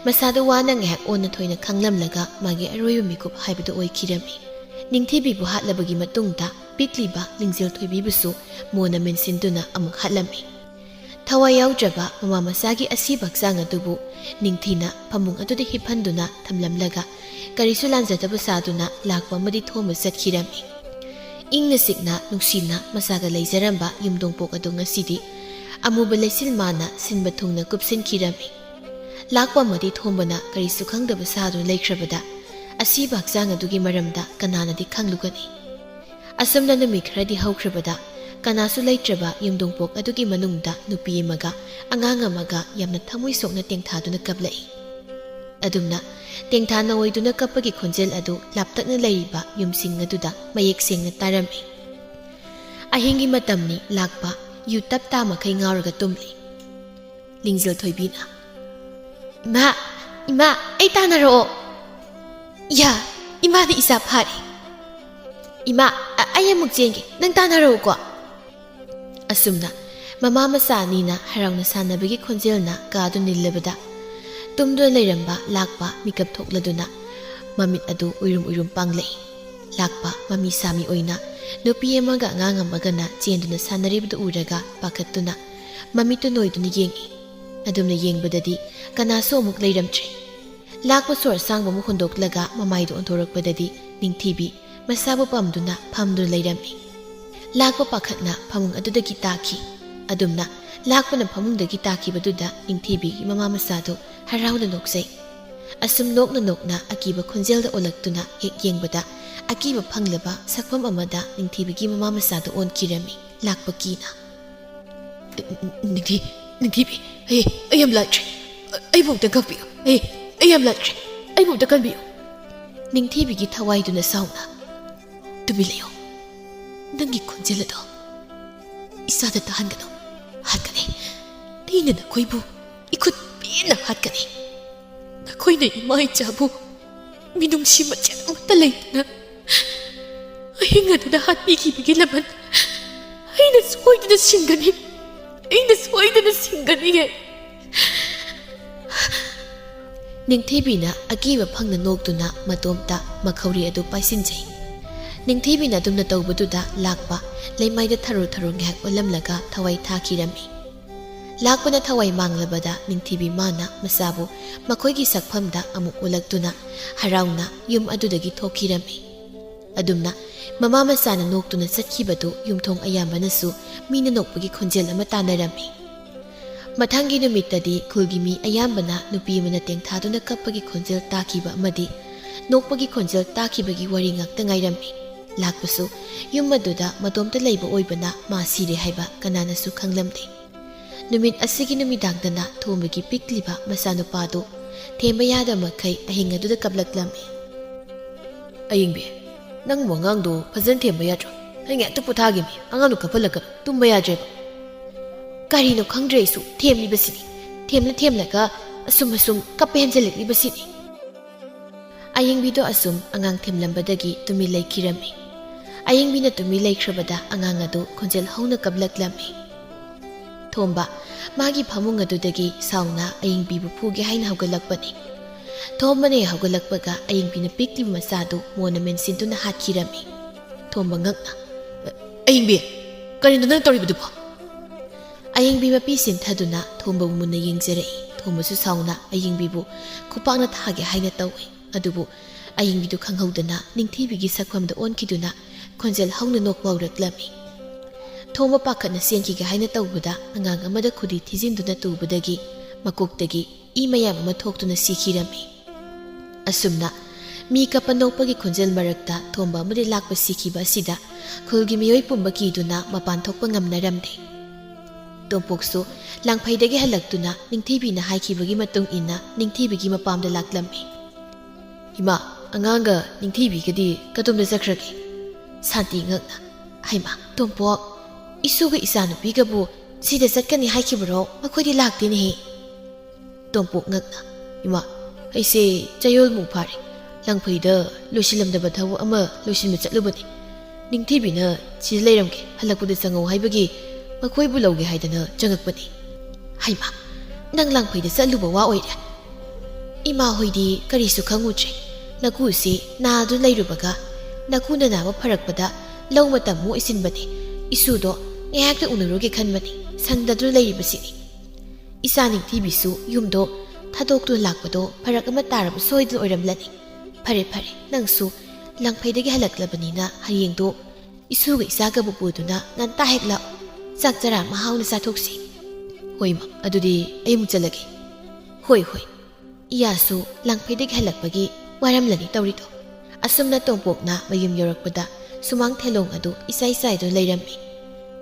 ꯃꯁꯥꯗꯨ ꯋꯥꯅ ꯉꯥꯏꯍꯥꯛ ꯑꯣꯟꯅ ꯊꯣꯏꯅ ꯈꯪꯂꯝꯂꯒ ꯃꯥꯒꯤ ꯑꯔꯣꯏꯕ ꯃꯤꯀꯨꯞ ꯍꯥꯏꯕꯗꯨ ꯑꯣꯏꯈꯤꯔꯝꯃꯤ꯫ ꯅꯤꯡꯊꯤꯕꯤꯕꯨ ꯍꯥꯠꯂꯕꯒꯤ ꯃꯇꯨꯡꯗ ꯄꯤꯛꯂꯤꯕ ꯂꯤꯡꯖꯦꯜ ꯊꯣꯏꯕꯤꯕꯨꯁꯨ ꯃꯣꯟꯅ ꯃꯦꯟꯁꯤꯟꯗꯨꯅ ꯑꯃꯨꯛ ꯍꯥꯠꯂꯝꯃꯤ꯫ ꯊꯋꯥꯏ ꯌꯥꯎꯗ꯭ꯔꯕ ꯃꯃꯥ ꯃꯆꯥꯒꯤ ꯑꯁꯤꯕ ꯍꯛꯆꯥꯡ ꯑꯗꯨꯕꯨ ꯅꯤꯡꯊꯤꯅ ꯐꯃꯨꯡ ꯑꯗꯨꯗ ꯍꯤꯞꯍꯟꯗꯨꯅ ꯊꯝꯂꯝꯂꯒ ꯀꯔꯤꯁꯨ ꯂꯥꯟꯖꯗꯕ ꯁꯥꯗꯨꯅ ꯂꯥꯛꯄ ꯑꯃꯗꯤ ꯊꯣꯝꯕ ꯆꯠꯈꯤꯔꯝꯃꯤ꯫ ꯏꯪꯅ ꯆꯤꯛꯅ ꯅꯨꯡꯁꯤꯅ ꯃꯆꯥꯒ ꯂꯩꯖꯔꯝꯕ ꯌꯨꯝꯗꯣꯡꯄꯣꯛ ꯑꯗꯨ ꯉꯁꯤꯗꯤ ꯑꯃꯨꯕ ꯂꯩꯆꯤꯜ ꯃꯥꯅ ꯁꯤꯟꯕ ꯊꯨꯡꯅ ꯀꯨꯞꯁꯤꯟꯈꯤꯔꯝꯃꯤ꯫ ꯂꯥꯛꯄ ꯑꯃꯗꯤ ꯊꯣꯝꯕꯅ ꯀꯔꯤꯁꯨ ꯈꯪꯗꯕ ꯁꯥꯗꯨꯅ ꯂꯩꯈ꯭ꯔꯕꯗ ꯑꯁꯤꯕ ꯍꯛꯆꯥꯡ ꯑꯗꯨꯒꯤ ꯃꯔꯝꯗ ꯀꯅꯥꯅꯗꯤ ꯈꯪꯂꯨꯒꯅꯤ? ꯑꯁꯨꯝꯅ ꯅꯨꯃꯤꯠ ꯈꯔꯗꯤ ꯍꯧꯈ꯭ꯔꯕꯗ ꯀꯅꯥꯁꯨ ꯂꯩꯇ꯭ꯔꯕ ꯌꯨꯝꯗꯣꯡꯄꯣꯛ ꯑꯗꯨꯒꯤ ꯃꯅꯨꯡꯗ ꯅꯨꯄꯤ ꯑꯃꯒ ꯑꯉꯥꯡ ꯑꯃꯒ ꯌꯥꯝꯅ ꯊꯃꯣꯏ ꯁꯣꯛꯅ ꯇꯦꯡꯊꯥꯗꯨꯅ ꯀꯞꯂꯛꯏ꯫ ꯑꯗꯨꯝꯅ ꯇꯦꯡꯊꯥ ꯅꯋꯥꯏꯗꯨꯅ ꯀꯞꯄꯒꯤ ꯈꯣꯟꯖꯦꯜ ꯑꯗꯨ ꯂꯥꯞꯇꯛꯅ ꯂꯩꯔꯤꯕ ꯌꯨꯝꯁꯤꯡ ꯑꯗꯨꯗ ꯃꯌꯦꯛ ꯁꯦꯡꯅ ꯇꯥꯔꯝꯃꯤ꯫ ꯑꯍꯤꯡꯒꯤ ꯃꯇꯝꯅꯤ꯫ ꯂꯥꯛꯄ ꯌꯨ ꯇꯞ ꯇꯥ ꯃꯈꯩ ꯉꯥꯎꯔꯒ ꯇꯨꯝꯂꯤ꯫ ꯂꯤꯡꯖꯦꯜ ꯊꯣꯏꯕꯤꯅ, "ꯏꯃꯥ, ꯏꯃꯥ, ꯑꯩ ꯇꯥꯟꯅꯔꯛꯑꯣ꯫ ꯌꯥ, ꯏꯃꯥꯗꯤ ꯏꯆꯥ ꯐꯥꯔꯦ꯫ ꯏꯃꯥ, ꯑ-, ꯑꯩ ꯑꯃꯨꯛ ꯆꯦꯟꯒꯦ, ꯅꯪ ꯇꯥꯟꯅꯔꯛꯎꯀꯣ"꯫ ꯑꯁꯨꯝꯅ ꯃꯃꯥ ꯃꯆꯥ ꯑꯅꯤꯅ ꯍꯔꯥꯎꯅ ꯁꯥꯟꯅꯕꯒꯤ ꯈꯣꯟꯖꯦꯜꯅ ꯀꯥꯗꯨ ꯅꯤꯜꯂꯕꯗ ꯇꯨꯝꯗꯨꯅ ꯂꯩꯔꯝꯕ ꯂꯥꯛꯄ ꯃꯤꯀꯞ ꯊꯣꯛꯂꯗꯨꯅ ꯃꯃꯤꯠ ꯑꯗꯨ ꯎꯏꯔꯨꯝ ꯎꯏꯔꯨꯝ ꯄꯥꯡꯂꯛꯏ꯫ ꯂꯥꯛꯄ ꯃꯃꯤ ꯁꯥꯃꯤ ꯑꯣꯏꯅ ꯅꯨꯄꯤ ꯑꯃꯒ ꯑꯉꯥꯡ ꯑꯃꯒꯅ ꯆꯦꯟꯗꯨꯅ ꯁꯥꯟꯅꯔꯤꯕꯗꯨ ꯎꯔꯒ ꯄꯥꯈꯠꯇꯨꯅ ꯃꯃꯤꯠꯇꯨ ꯅꯣꯏꯗꯨꯅ ꯌꯦꯡꯏ꯫ ꯑꯗꯨꯝꯅ ꯌꯦꯡꯕꯗꯗꯤ ꯀꯅꯥꯁꯨ ꯑꯃꯨꯛ ꯂꯩꯔꯝꯗ꯭ꯔꯦ꯫ ꯂꯥꯛꯄ ꯁꯣꯔ ꯑꯁꯥꯡꯕ ꯑꯃ ꯍꯣꯟꯗꯣꯛꯂꯒ ꯃꯃꯥꯏꯗꯨ ꯑꯣꯟꯊꯣꯔꯛꯄꯗꯗꯤ ꯅꯤꯡꯊꯤꯕꯤ ꯃꯁꯥꯕꯨ ꯄꯝꯗꯨꯅ ꯐꯝꯗꯨꯅ ꯂꯩꯔꯝꯃꯤ꯫ ꯂꯥꯛꯄ ꯄꯥꯈꯠꯅ ꯐꯃꯨꯡ ꯑꯗꯨꯗꯒꯤ ꯇꯥꯈꯤ꯫ ꯑꯗꯨꯝꯅ ꯂꯥꯛꯄꯅ ꯐꯃꯨꯡꯗꯒꯤ ꯇꯥꯈꯤꯕꯗꯨꯗ ꯅꯤꯡꯊꯤꯕꯤꯒꯤ ꯃꯃꯥ ꯃꯆꯥꯗꯨ ꯍꯔꯥꯎꯅ ꯅꯣꯛꯆꯩ꯫ ꯑꯁꯨꯝ ꯅꯣꯛꯅ ꯅꯣꯛꯅ ꯑꯀꯤꯕ ꯈꯣꯟꯖꯦꯜꯗ ꯑꯣꯜꯂꯛꯇꯨꯅ ꯍꯦꯛ ꯌꯦꯡꯕꯗ ꯑꯀꯤꯕ ꯐꯪꯂꯕ ꯁꯛꯐꯝ ꯑꯃꯗ ꯅꯤꯡꯊꯤꯕꯤꯒꯤ ꯃꯃꯥ ꯃꯆꯥꯗꯨ ꯑꯣꯟꯈꯤꯔꯝꯃꯤ꯫ ꯂꯥꯛꯄ ꯀꯤꯅ, "ꯅꯤꯡꯊꯤ, ꯅꯤꯡꯊꯤꯕꯤ, ꯑꯩ, ꯑꯩ ꯌꯥꯝ ꯂꯥꯛꯇ꯭ꯔꯦ꯫ ꯑꯩꯕꯨ ꯑꯝꯇ ꯀꯟꯕꯤꯌꯨ꯫ ꯑꯩ, ꯑꯩ ꯌꯥꯝ ꯂꯥꯛꯇ꯭ꯔꯦ꯫ ꯑꯩꯕꯨ ꯑꯝꯇ ꯀꯟꯕꯤꯌꯨ"꯫ ꯅꯤꯡꯊꯤꯕꯤꯒꯤ ꯊꯋꯥꯏꯗꯨꯅ ꯁꯥꯎꯅ, "ꯇꯨꯃꯤꯟ ꯂꯩꯌꯨ꯫ ꯅꯪꯒꯤ ꯈꯣꯟꯖꯦꯜ ꯑꯗꯣ ꯏꯁꯥꯗ ꯇꯥꯍꯟꯒꯅꯨ꯫ ꯍꯥꯠꯀꯅꯤ꯫ ꯑꯩꯅ ꯅꯈꯣꯏꯕꯨ ꯏꯈꯨꯠ ꯄꯦꯟꯅ ꯍꯥꯠꯀꯅꯤ꯫ ꯅꯈꯣꯏꯅ ꯏꯃꯥ ꯏꯆꯥꯕꯨ ꯃꯤꯅꯨꯡꯁꯤ ꯃꯆꯦꯠ ꯑꯃꯠꯇ ꯂꯩꯇꯅ ꯑꯍꯤꯡ ꯑꯗꯨꯗ ꯍꯥꯠꯄꯤꯈꯤꯕꯒꯤ ꯂꯃꯟ ꯑꯩꯅ ꯁꯣꯏꯗꯅ ꯁꯤꯡꯒꯅꯤ꯫ ꯑꯩꯅ ꯁꯣꯏꯗꯅ ꯁꯤꯡꯒꯅꯤꯌꯦ"꯫ ꯅꯤꯡꯊꯤꯕꯤꯅ ꯑꯀꯤꯕ ꯐꯪꯅ ꯅꯣꯛꯇꯨꯅ ꯃꯇꯣꯝꯇ ꯃꯈꯧꯔꯤ ꯑꯗꯨ ꯄꯥꯏꯁꯤꯟꯖꯩ꯫ ꯅꯤꯡꯊꯤꯕꯤꯅ ꯑꯗꯨꯝꯅ ꯇꯧꯕꯗꯨꯗ ꯂꯥꯛꯄ ꯂꯩꯃꯥꯏꯗ ꯊꯔꯣ ꯊꯔꯣ ꯉꯥꯏꯍꯥꯛ ꯑꯣꯜꯂꯝꯂꯒ ꯊꯋꯥꯏ ꯊꯥꯈꯤꯔꯝꯃꯤ꯫ ꯂꯥꯛꯄꯅ ꯊꯋꯥꯏ ꯃꯥꯡꯂꯕꯗ ꯅꯤꯡꯊꯤꯕꯤ ꯃꯥꯅ ꯃꯆꯥꯕꯨ ꯃꯈꯣꯏꯒꯤ ꯁꯛꯐꯝꯗ ꯑꯃꯨꯛ ꯎꯠꯂꯛꯇꯨꯅ ꯍꯔꯥꯎꯅ ꯌꯨꯝ ꯑꯗꯨꯗꯒꯤ ꯊꯣꯛꯈꯤꯔꯝꯃꯤ꯫ ꯑꯗꯨꯝꯅ ꯃꯃꯥ ꯃꯆꯥꯅ ꯅꯣꯛꯇꯨꯅ ꯆꯠꯈꯤꯕꯗꯨ ꯌꯨꯝꯊꯣꯡ ꯑꯌꯥꯝꯕꯅꯁꯨ ꯃꯤꯅ ꯅꯣꯛꯄꯒꯤ ꯈꯣꯟꯖꯦꯜ ꯑꯃ ꯇꯥꯅꯔꯝꯃꯤ꯫ ꯃꯊꯪꯒꯤ ꯅꯨꯃꯤꯠꯇꯗꯤ ꯈꯨꯜꯒꯤ ꯃꯤ ꯑꯌꯥꯝꯕꯅ ꯅꯨꯄꯤ ꯑꯃꯅ ꯇꯦꯡꯊꯥꯗꯨꯅ ꯀꯞꯄꯒꯤ ꯈꯣꯟꯖꯦꯜ ꯇꯥꯈꯤꯕ ꯑꯃꯗꯤ ꯅꯣꯛꯄꯒꯤ ꯈꯣꯟꯖꯦꯜ ꯇꯥꯈꯤꯕꯒꯤ ꯋꯥꯔꯤ ꯉꯥꯛꯇ ꯉꯥꯏꯔꯝꯃꯤ꯫ ꯂꯥꯛꯄꯁꯨ ꯌꯨꯝ ꯑꯗꯨꯗ ꯃꯇꯣꯝꯇ ꯂꯩꯕ ꯑꯣꯏꯕꯅ ꯃꯥ ꯁꯤꯔꯦ ꯍꯥꯏꯕ ꯀꯅꯥꯅꯁꯨ ꯈꯪꯂꯝꯗꯦ꯫ ꯅꯨꯃꯤꯠ ꯑꯁꯤꯒꯤ ꯅꯨꯃꯤꯗꯥꯡꯗꯅ ꯊꯣꯝꯕꯒꯤ ꯄꯤꯛꯂꯤꯕ ꯃꯆꯥꯅꯨꯄꯥꯗꯨ ꯊꯦꯝꯕ ꯌꯥꯗꯕ ꯃꯈꯩ ꯑꯍꯤꯡ ꯑꯗꯨꯗ ꯀꯞꯂꯛꯂꯝꯃꯤ꯫ "ꯑꯌꯤꯡꯕꯤ, ꯅꯪꯕꯨ ꯑꯉꯥꯡꯗꯣ ꯐꯖꯅ ꯊꯦꯝꯕ ꯌꯥꯗ꯭ꯔꯣ? ꯑꯩ ꯉꯥꯛꯇ ꯄꯣꯊꯥꯒꯦꯃꯤ, ꯑꯉꯥꯡꯗꯣ ꯀꯞꯍꯜꯂꯛꯀꯅꯨ, ꯇꯨꯝꯕ ꯌꯥꯗ꯭ꯔꯦꯕ꯫ ꯀꯔꯤꯅꯣ ꯈꯪꯗ꯭ꯔꯦ, ꯑꯩꯁꯨ ꯊꯦꯝꯂꯤꯕꯁꯤꯅꯤ, ꯊꯦꯝꯂ ꯊꯦꯝꯂꯒ ꯑꯁꯨꯝ ꯑꯁꯨꯝ ꯀꯞꯄ ꯍꯦꯟꯖꯜꯂꯛꯂꯤꯕꯁꯤꯅꯤ꯫" ꯑꯌꯤꯡꯕꯤꯗꯣ ꯑꯁꯨꯝ ꯑꯉꯥꯡ ꯊꯦꯝꯂꯝꯕꯗꯒꯤ ꯇꯨꯃꯤꯟ ꯂꯩꯈꯤꯔꯝꯃꯤ꯫ ꯑꯌꯤꯡꯕꯤꯅ ꯇꯨꯃꯤꯟ ꯂꯩꯈ꯭ꯔꯕꯗ ꯑꯉꯥꯡ ꯑꯗꯨ ꯈꯣꯟꯖꯦꯜ ꯍꯧꯅ ꯀꯞꯂꯛꯂꯝꯃꯤ꯫ ꯊꯣꯝꯕ ꯃꯥꯒꯤ ꯐꯃꯨꯡ ꯑꯗꯨꯗꯒꯤ ꯁꯥꯎꯅ ꯑꯌꯤꯡꯕꯤꯕꯨ ꯐꯨꯒꯦ ꯍꯥꯏꯅ ꯍꯧꯒꯠꯂꯛꯄꯅꯤ꯫ ꯊꯣꯝꯕꯅ ꯍꯦꯛ ꯍꯧꯒꯠꯂꯛꯄꯒ ꯑꯌꯤꯡꯕꯤꯅ ꯄꯤꯛꯂꯤꯕ ꯃꯆꯥꯗꯨ ꯃꯣꯟꯅ ꯃꯦꯟꯁꯤꯟꯗꯨꯅ ꯍꯥꯠꯈꯤꯔꯝꯃꯤ꯫ ꯊꯣꯝꯕ ꯉꯛꯅ, "ꯑꯌꯤꯡꯕꯤ, ꯀꯔꯤꯅꯣ ꯅꯪ ꯇꯧꯔꯤꯕꯗꯨꯕꯣ?" ꯑꯌꯤꯡꯕꯤ ꯃꯄꯤ ꯁꯤꯟꯊꯗꯨꯅ ꯊꯣꯝꯕꯕꯨ ꯃꯨꯟꯅ ꯌꯦꯡꯖꯔꯛꯏ꯫ ꯊꯣꯝꯕꯁꯨ ꯁꯥꯎꯅ ꯑꯌꯤꯡꯕꯤꯕꯨ ꯈꯨꯄꯥꯛꯅ ꯊꯥꯒꯦ ꯍꯥꯏꯅ ꯇꯧꯏ꯫ ꯑꯗꯨꯕꯨ ꯑꯌꯤꯡꯕꯤꯗꯨ ꯈꯪꯍꯧꯗꯅ ꯅꯤꯡꯊꯤꯕꯤꯒꯤ ꯁꯛꯐꯝꯗ ꯑꯣꯟꯈꯤꯗꯨꯅ ꯈꯣꯟꯖꯦꯜ ꯍꯧꯅ ꯅꯣꯛꯄ ꯍꯧꯔꯛꯂꯝꯃꯤ꯫ ꯊꯣꯝꯕ ꯄꯥꯈꯠꯅ ꯆꯦꯟꯈꯤꯒꯦ ꯍꯥꯏꯅ ꯇꯧꯕꯗ ꯑꯉꯥꯡ ꯑꯃꯗ ꯈꯨꯗꯤ ꯊꯤꯖꯤꯟꯗꯨꯅ ꯇꯨꯕꯗꯒꯤ ꯃꯀꯣꯛꯇꯒꯤ ꯏ ꯃꯌꯥꯝ ꯑꯃ ꯊꯣꯛꯇꯨꯅ ꯁꯤꯈꯤꯔꯝꯃꯤ꯫ ꯑꯁꯨꯝꯅ ꯃꯤ ꯀꯞꯄ ꯅꯣꯛꯄꯒꯤ ꯈꯣꯟꯖꯦꯜ ꯃꯔꯛꯇ ꯊꯣꯝꯕ ꯑꯃꯗꯤ ꯂꯥꯛꯄ ꯁꯤꯈꯤꯕ ꯑꯁꯤꯗ ꯈꯨꯜꯒꯤ ꯃꯤꯑꯣꯏ ꯄꯨꯝꯕ ꯀꯤꯗꯨꯅ ꯃꯄꯥꯟ ꯊꯣꯛꯄ ꯉꯝꯅꯔꯝꯗꯦ꯫ ꯇꯣꯝꯄꯣꯛꯁꯨ ꯂꯥꯡꯐꯩꯗꯒꯤ ꯍꯜꯂꯛꯇꯨꯅ ꯅꯤꯡꯊꯤꯕꯤꯅ ꯍꯥꯏꯈꯤꯕꯒꯤ ꯃꯇꯨꯡ ꯏꯟꯅ ꯅꯤꯡꯊꯤꯕꯤꯒꯤ ꯃꯄꯥꯝꯗ ꯂꯥꯛꯂꯝꯃꯤ꯫ "ꯏꯃꯥ, ꯑꯉꯥꯡꯒ ꯅꯤꯡꯊꯤꯕꯤꯒꯗꯤ ꯀꯗꯣꯝꯗ ꯆꯠꯈ꯭ꯔꯒꯦ?" ꯁꯥꯟꯇꯤ ꯉꯛꯅ, "ꯍꯩꯃꯥ, ꯇꯣꯝꯄꯣꯛ, ꯏꯁꯨꯒ ꯏꯆꯥꯅꯨꯄꯤꯒꯕꯨ ꯁꯤꯗ ꯆꯠꯀꯅꯤ ꯍꯥꯏꯈꯤꯕꯔꯣ? ꯃꯈꯣꯏꯗꯤ ꯂꯥꯛꯇꯦꯅꯦꯍꯦ꯫" ꯇꯣꯝꯄꯣꯛ ꯉꯛꯅ, "ꯏꯃꯥ, ꯑꯩꯁꯦ ꯆꯌꯣꯜꯃꯨꯛ ꯐꯥꯔꯦ꯫ ꯂꯥꯡꯐꯩꯗ ꯂꯣꯏꯁꯤꯜꯂꯝꯗꯕ ꯊꯕꯛ ꯑꯃ ꯂꯣꯏꯁꯤꯟꯕ ꯆꯠꯂꯨꯕꯅꯤ꯫ ꯅꯤꯡꯊꯤꯕꯤꯅ ꯁꯤꯗ ꯂꯩꯔꯝꯒꯦ, ꯍꯜꯂꯛꯄꯗ ꯆꯪꯉꯧ ꯍꯥꯏꯕꯒꯤ ꯃꯈꯣꯏꯕꯨ ꯂꯧꯒꯦ ꯍꯥꯏꯗꯅ ꯆꯪꯉꯛꯄꯅꯤ꯫" "ꯍꯩꯃꯥ, ꯅꯪ ꯂꯥꯡꯐꯩꯗ ꯆꯠꯂꯨꯕ ꯋꯥ ꯑꯣꯏꯔꯦ? ꯏꯃꯥ ꯍꯣꯏꯗꯤ ꯀꯔꯤꯁꯨ ꯈꯪꯉꯨꯗ꯭ꯔꯦ꯫ ꯅꯀꯨꯁꯤ ꯅꯥꯗꯨꯅ ꯂꯩꯔꯨꯕꯒ ꯅꯀꯨ ꯅꯅꯥꯕ ꯐꯔꯛꯄꯗ ꯂꯧ ꯃꯇꯝ ꯑꯃꯨꯛ ꯑꯣꯏꯁꯤꯟꯕꯅꯤ꯫ ꯏꯁꯨꯗꯣ ꯉꯥꯏꯍꯥꯛꯇ ꯎꯅꯔꯨꯒꯦ ꯈꯟꯕꯅꯤ, ꯁꯪꯗꯗꯨꯅ ꯂꯩꯔꯤꯕꯁꯤꯅꯤ꯫ ꯏꯆꯥ ꯅꯤꯡꯊꯤꯕꯤꯁꯨ ꯌꯨꯝꯗꯣ ꯊꯥꯗꯣꯛꯇꯨꯅ ꯂꯥꯛꯄꯗꯣ ꯐꯔꯛ ꯑꯃ ꯇꯥꯔꯕ ꯁꯣꯏꯗꯅ ꯑꯣꯏꯔꯝꯂꯅꯤ꯫ ꯐꯔꯦ ꯐꯔꯦ, ꯅꯪꯁꯨ ꯂꯪꯐꯩꯗꯒꯤ ꯍꯜꯂꯛꯂꯕꯅꯤꯅ ꯍꯌꯦꯡꯗꯣ ꯏꯁꯨꯒ ꯏꯆꯥꯒꯕꯨ ꯄꯨꯗꯨꯅ ꯉꯟꯇꯥ ꯍꯦꯛ ꯂꯥꯛꯑꯣ꯫ ꯆꯥꯛ ꯆꯔꯥ ꯑꯃ ꯍꯥꯎꯅ ꯆꯥꯊꯣꯛꯁꯤ꯫ ꯍꯣꯏ ꯃꯥ, ꯑꯗꯨꯗꯤ ꯑꯩ ꯑꯃꯨꯛ ꯆꯠꯂꯒꯦ꯫ ꯍꯣꯏ ꯍꯣꯏ꯫ ꯏꯌꯥꯁꯨ ꯂꯪꯐꯩꯗꯒꯤ ꯍꯜꯂꯛꯄꯒꯤ ꯋꯥꯔꯝꯂꯅꯤ ꯇꯧꯔꯤꯗꯣ꯫ ꯑꯁꯨꯝꯅ ꯇꯣꯝꯄꯣꯛꯅ ꯃꯌꯨꯝ ꯌꯧꯔꯛꯄꯗ ꯁꯨꯃꯥꯡ ꯊꯦꯂꯣꯡ ꯑꯗꯨ ꯏꯆꯥꯏ ꯆꯥꯏꯗꯨꯅ ꯂꯩꯔꯝꯃꯤ꯫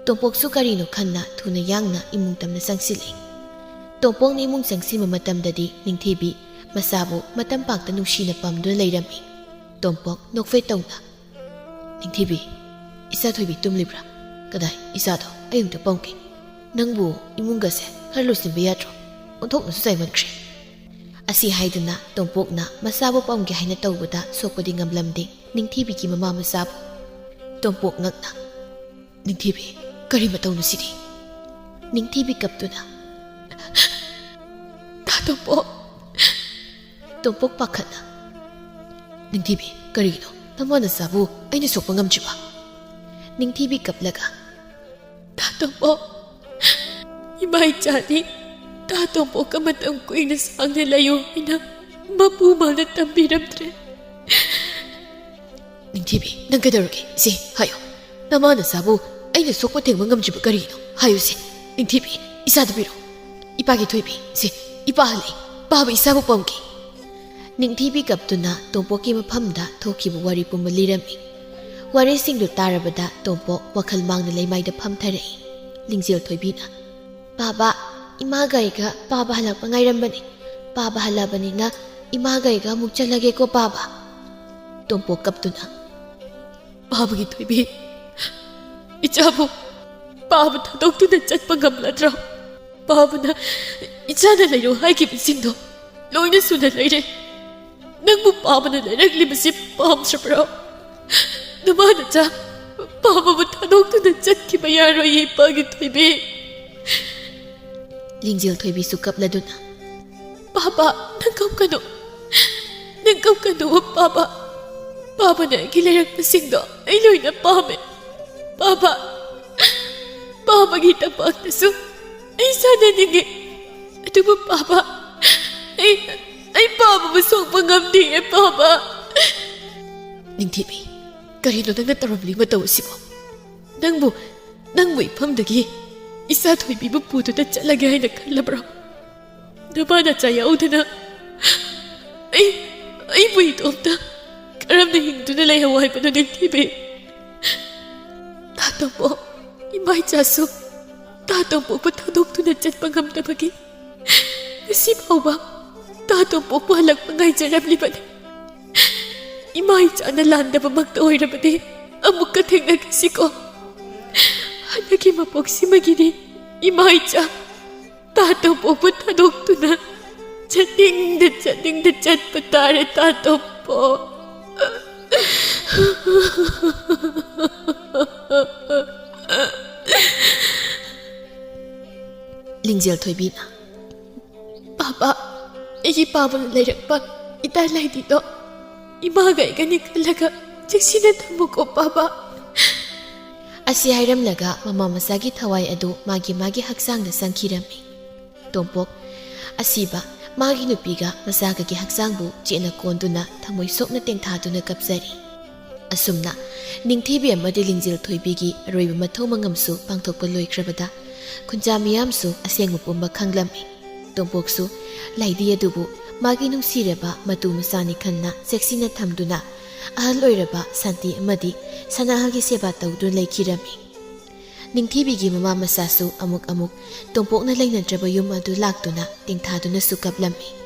ꯇꯣꯝꯄꯣꯛꯁꯨ ꯀꯔꯤꯅꯣ ꯈꯟꯅ ꯊꯨꯅ ꯌꯥꯡꯅ ꯏꯃꯨꯡ ꯇꯝꯅ ꯆꯪꯁꯤꯜꯂꯤ꯫ ꯇꯣꯝꯄꯣꯛꯅ ꯏꯃꯨꯡ ꯆꯪꯁꯤꯟꯕ ꯃꯇꯝꯗꯗꯤ ꯅꯤꯡꯊꯤꯕꯤ ꯃꯆꯥꯕꯨ ꯃꯇꯝ ꯄꯥꯛꯇ ꯅꯨꯡꯁꯤꯅ ꯄꯝꯗꯨꯅ ꯂꯩꯔꯝꯃꯤ꯫ ꯇꯣꯝꯄꯣꯛ ꯅꯣꯛꯐꯦꯠ ꯇꯧꯅ, "ꯅꯤꯡꯊꯤꯕꯤ, ꯏꯆꯥ ꯊꯣꯏꯕꯤ ꯇꯨꯝꯂꯤꯕ꯭ꯔꯥ? ꯀꯗꯥꯏ ꯏꯆꯥꯗꯣ? ꯑꯩ ꯑꯃꯨꯛꯇ ꯄꯝꯒꯦ꯫ ꯅꯪꯕꯨ ꯏꯃꯨꯡꯒꯁꯦ ꯈꯔ ꯂꯣꯏꯁꯤꯟꯕ ꯌꯥꯗ꯭ꯔꯣ? ꯑꯣꯟꯊꯣꯛꯅꯁꯨ ꯆꯥꯏꯃꯟꯈ꯭ꯔꯦ꯫" ꯑꯁꯤ ꯍꯥꯏꯗꯨꯅ ꯇꯣꯝꯄꯣꯛꯅ ꯃꯆꯥꯕꯨ ꯄꯝꯒꯦ ꯍꯥꯏꯅ ꯇꯧꯕꯗ ꯁꯣꯛꯄꯗꯤ ꯉꯝꯂꯝꯗꯦ ꯅꯤꯡꯊꯤꯕꯤꯒꯤ ꯃꯃꯥ ꯃꯆꯥꯕꯨ꯫ ꯇꯣꯝꯄꯣꯛ ꯉꯛꯅ, "ꯅꯤꯡꯊꯤꯕꯤ, ꯀꯔꯤ ꯃꯇꯧꯅꯣ ꯁꯤꯗꯤ?" ꯅꯤꯡꯊꯤꯕꯤ ꯀꯞꯇꯨꯅ, "ꯇꯥ ꯇꯣꯝꯄꯣꯛ, ꯇꯣꯝꯄꯣꯛ ꯄꯥꯈꯠꯅ, "ꯅꯤꯡꯊꯤꯕꯤ, ꯀꯔꯤꯒꯤꯅꯣ ꯅꯃꯥ ꯅꯆꯥꯕꯨ ꯑꯩꯅ ꯁꯣꯛꯄ ꯉꯝꯗ꯭ꯔꯤꯕ?" ꯅꯤꯡꯊꯤꯕꯤ ꯀꯞꯂꯒ, "ꯇꯥ ꯇꯣꯝꯄꯣꯛ, ꯏꯃꯥ ꯏꯆꯥꯅꯤ ꯇꯥ ꯇꯣꯝꯄꯣꯛꯀ ꯃꯇꯝ ꯀꯨꯏꯅ ꯁꯥꯡꯅ ꯂꯩꯌꯨ ꯍꯥꯏꯅ ꯃꯄꯨ ꯃꯥꯅ ꯇꯝꯕꯤꯔꯝꯗ꯭ꯔꯦ꯫" "ꯅꯤꯡꯊꯤꯕꯤ, ꯅꯪ ꯀꯩꯗꯧꯔꯒꯦ? ꯁꯤ ꯍꯥꯏꯌꯣ꯫ ꯅꯃꯥ ꯅꯆꯥꯕꯨ ꯑꯩꯅ ꯁꯣꯛꯄ ꯊꯦꯡꯕ ꯉꯝꯗ꯭ꯔꯤꯕ ꯀꯔꯤꯅꯣ? ꯍꯥꯏꯌꯨꯁꯦ꯫ ꯅꯤꯡꯊꯤꯕꯤ, ꯏꯆꯥꯗꯨ ꯄꯤꯔꯣ꯫ ꯏꯄꯥꯒꯤ ꯊꯣꯏꯕꯤ, ꯁꯤ, ꯏꯄꯥ ꯍꯜꯂꯛꯏ꯫ ꯄꯥꯕ ꯏꯆꯥꯕꯨ ꯄꯝꯒꯦ꯫" ꯅꯤꯡꯊꯤꯕꯤ ꯀꯞꯇꯨꯅ ꯇꯣꯝꯄꯣꯛꯀꯤ ꯃꯐꯝꯗ ꯊꯣꯛꯈꯤꯕ ꯋꯥꯔꯤ ꯄꯨꯝꯕ ꯂꯤꯔꯝꯃꯤ꯫ ꯋꯥꯔꯤꯁꯤꯡꯗꯨ ꯇꯥꯔꯕꯗ ꯇꯣꯝꯄꯣꯛ ꯋꯥꯈꯜ ꯃꯥꯡꯅ ꯂꯩꯃꯥꯏꯗ ꯐꯝꯊꯔꯛꯏ꯫ ꯂꯤꯡꯖꯦꯜ ꯊꯣꯏꯕꯤꯅ, "ꯄꯥꯕ, ꯏꯃꯥꯒ ꯑꯩꯒ ꯄꯥꯕ ꯍꯜꯂꯛꯄ ꯉꯥꯏꯔꯝꯕꯅꯤ꯫ ꯄꯥꯕ ꯍꯜꯂꯛꯑꯕꯅꯤꯅ ꯏꯃꯥꯒ ꯑꯩꯒ ꯑꯃꯨꯛ ꯆꯠꯂꯒꯦꯀꯣ ꯄꯥꯕ꯫" ꯇꯣꯝꯄꯣꯛ ꯀꯞꯇꯨꯅ, "ꯄꯥꯕꯒꯤ ꯊꯣꯏꯕꯤ, ꯏꯆꯥꯕꯨ ꯄꯥꯕ ꯊꯥꯗꯣꯛꯇꯨꯅ ꯆꯠꯄ ꯉꯝꯂꯗ꯭ꯔꯣ? ꯄꯥꯕꯅ ꯏꯆꯥꯅ ꯂꯩꯔꯣ ꯍꯥꯏꯈꯤꯕꯁꯤꯡꯗꯣ ꯂꯣꯏꯅ ꯁꯨꯅ ꯂꯩꯔꯦ꯫ ꯅꯪꯕꯨ ꯄꯥꯕꯅ ꯂꯩꯔꯛꯂꯤꯕꯁꯤ ꯄꯥꯝꯗ꯭ꯔꯕ꯭ꯔꯣ? ꯅꯃꯥ ꯅꯆꯥ ꯄꯥꯕꯕꯨ ꯊꯥꯗꯣꯛꯇꯨꯅ ꯆꯠꯈꯤꯕ ꯌꯥꯔꯣꯏꯌꯦ, ꯏꯄꯥꯒꯤ ꯊꯣꯏꯕꯤ꯫" ꯂꯤꯡꯖꯦꯜ ꯊꯣꯏꯕꯤꯁꯨ ꯀꯞꯂꯗꯨꯅ, "ꯄꯥꯕ, ꯅꯪ ꯀꯞꯀꯅꯨ꯫ ꯅꯪ ꯀꯞꯀꯅꯨ, ꯄꯥꯕ꯫ ꯄꯥꯕꯅ ꯑꯩꯒꯤ ꯂꯩꯔꯛꯄꯁꯤꯡꯗꯣ ꯑꯩ ꯂꯣꯏꯅ ꯄꯥꯝꯃꯦ꯫ ꯄꯥꯕ, ꯄꯥꯕꯒꯤ ꯇꯝꯄꯥꯛꯇꯁꯨ ꯑꯩ ꯁꯥꯟꯅꯅꯤꯡꯉꯤ꯫ ꯑꯗꯨꯕꯨ ꯄꯥꯕ, ꯑꯩ, ꯑꯩ ꯄꯥꯕꯕꯨ ꯁꯣꯛꯄ ꯉꯝꯗꯤꯌꯦ ꯄꯥꯕ꯫ ꯅꯤꯡꯊꯤꯕꯤ, ꯀꯔꯤꯅꯣ ꯅꯪꯅ ꯇꯧꯔꯝꯂꯤ ꯃꯇꯧ ꯑꯁꯤꯕꯣ? ꯅꯪꯕꯨ, ꯅꯪꯕꯨ ꯏꯐꯝꯗꯒꯤ ꯏꯆꯥ ꯊꯣꯏꯕꯤꯕꯨ ꯄꯨꯗꯨꯅ ꯆꯠꯂꯒꯦ ꯍꯥꯏꯅ ꯈꯜꯂꯕ꯭ꯔꯣ? ꯅꯃꯥ ꯅꯆꯥ ꯌꯥꯎꯗꯅ ꯑꯩ, ꯑꯩꯕꯨ ꯏꯇꯣꯝꯇ ꯀꯔꯝꯅ ꯍꯤꯡꯗꯨꯅ ꯂꯩꯍꯧ ꯍꯥꯏꯕꯅꯣ ꯅꯤꯡꯊꯤꯕꯤ? ꯇꯥ ꯇꯣꯝꯄꯣꯛ, ꯏꯃꯥ ꯏꯆꯥꯁꯨ ꯇꯥ ꯇꯣꯝꯄꯣꯛꯄꯨ ꯊꯥꯗꯣꯛꯇꯨꯅ ꯆꯠꯄ ꯉꯝꯗꯕꯒꯤ ꯉꯁꯤ ꯐꯥꯎꯕ ꯇꯥ ꯇꯣꯝꯄꯣꯛꯄꯨ ꯍꯜꯂꯛꯄ ꯉꯥꯏꯖꯔꯝꯂꯤꯕꯅꯤ꯫ ꯏꯃꯥ ꯏꯆꯥꯅ ꯂꯥꯟꯗꯕꯃꯛꯇ ꯑꯣꯏꯔꯕꯗꯤ ꯑꯃꯨꯛꯀ ꯊꯦꯡꯅꯈꯤꯁꯤꯀꯣ꯫ ꯍꯟꯗꯛꯀꯤ ꯃꯄꯣꯛꯁꯤꯃꯒꯤꯗꯤ ꯏꯃꯥ ꯏꯆꯥ ꯇꯥ ꯇꯣꯝꯄꯣꯛꯄꯨ ꯊꯥꯗꯣꯛꯇꯨꯅ ꯆꯠꯅꯤꯡꯗ ꯆꯠꯅꯤꯡꯗ ꯆꯠꯄ ꯇꯥꯔꯦ ꯇꯥ ꯇꯣꯝꯄꯣꯛ꯫ ꯂꯤꯡꯖꯦꯜ ꯊꯣꯏꯕꯤꯅ, "ꯄꯥꯕ, ꯑꯩꯒꯤ ꯄꯥꯕꯅ ꯂꯩꯔꯛꯄ ꯏꯇꯥ ꯂꯥꯏꯗꯤꯗꯣ ꯏꯃꯥꯒ ꯑꯩꯒꯅꯤ ꯈꯜꯂꯒ ꯆꯦꯛꯁꯤꯟꯅ ꯊꯝꯃꯨꯀꯣ ꯄꯥꯕ"꯫ ꯑꯁꯤ ꯍꯥꯏꯔꯝꯂꯒ ꯃꯃꯥ ꯃꯆꯥꯒꯤ ꯊꯋꯥꯏ ꯑꯗꯨ ꯃꯥꯒꯤ ꯃꯥꯒꯤ ꯍꯛꯆꯥꯡꯗ ꯆꯪꯈꯤꯔꯝꯃꯤ꯫ ꯇꯣꯝꯄꯣꯛ ꯑꯁꯤꯕ ꯃꯥꯒꯤ ꯅꯨꯄꯤꯒ ꯃꯆꯥꯒꯒꯤ ꯍꯛꯆꯥꯡꯕꯨ ꯆꯦꯠꯅ ꯀꯣꯟꯗꯨꯅ ꯊꯃꯣꯏ ꯁꯣꯛꯅ ꯇꯦꯡꯊꯥꯗꯨꯅ ꯀꯞꯆꯔꯤ꯫ ꯑꯁꯨꯝꯅ ꯅꯤꯡꯊꯤꯕꯤ ꯑꯃꯗꯤ ꯂꯤꯡꯖꯦꯜ ꯊꯣꯏꯕꯤꯒꯤ ꯑꯔꯣꯏꯕ ꯃꯊꯧ ꯃꯉꯝꯁꯨ ꯄꯥꯡꯊꯣꯛꯄ ꯂꯣꯏꯈ꯭ꯔꯕꯗ ꯈꯨꯟꯖꯥ ꯃꯤꯌꯥꯝꯁꯨ ꯑꯁꯦꯡꯕ ꯄꯨꯝꯕ ꯈꯪꯂꯝꯃꯤ꯫ ꯇꯣꯝꯄꯣꯛꯁꯨ ꯂꯥꯏꯗꯤ ꯑꯗꯨꯕꯨ ꯃꯥꯒꯤ ꯅꯨꯡꯁꯤꯔꯕ ꯃꯇꯨ ꯃꯆꯥꯅꯤ ꯈꯟꯅ ꯆꯦꯛꯁꯤꯟꯅ ꯊꯝꯗꯨꯅ ꯑꯍꯜ ꯑꯣꯏꯔꯕ ꯁꯥꯟꯇꯤ ꯑꯃꯗꯤ ꯁꯅꯥꯍꯜꯒꯤ ꯁꯦꯕꯥ ꯇꯧꯗꯨꯅ ꯂꯩꯈꯤꯔꯝꯃꯤ꯫ ꯅꯤꯡꯊꯤꯕꯤꯒꯤ ꯃꯃꯥ ꯃꯆꯥꯁꯨ ꯑꯃꯨꯛ ꯑꯃꯨꯛ ꯇꯣꯝꯄꯣꯛꯅ ꯂꯩꯅꯗ꯭ꯔꯕ ꯌꯨꯝ ꯑꯗꯨ ꯂꯥꯛꯇꯨꯅ ꯇꯦꯡꯊꯥꯗꯨꯅꯁꯨ ꯀꯞꯂꯝꯃꯤ꯫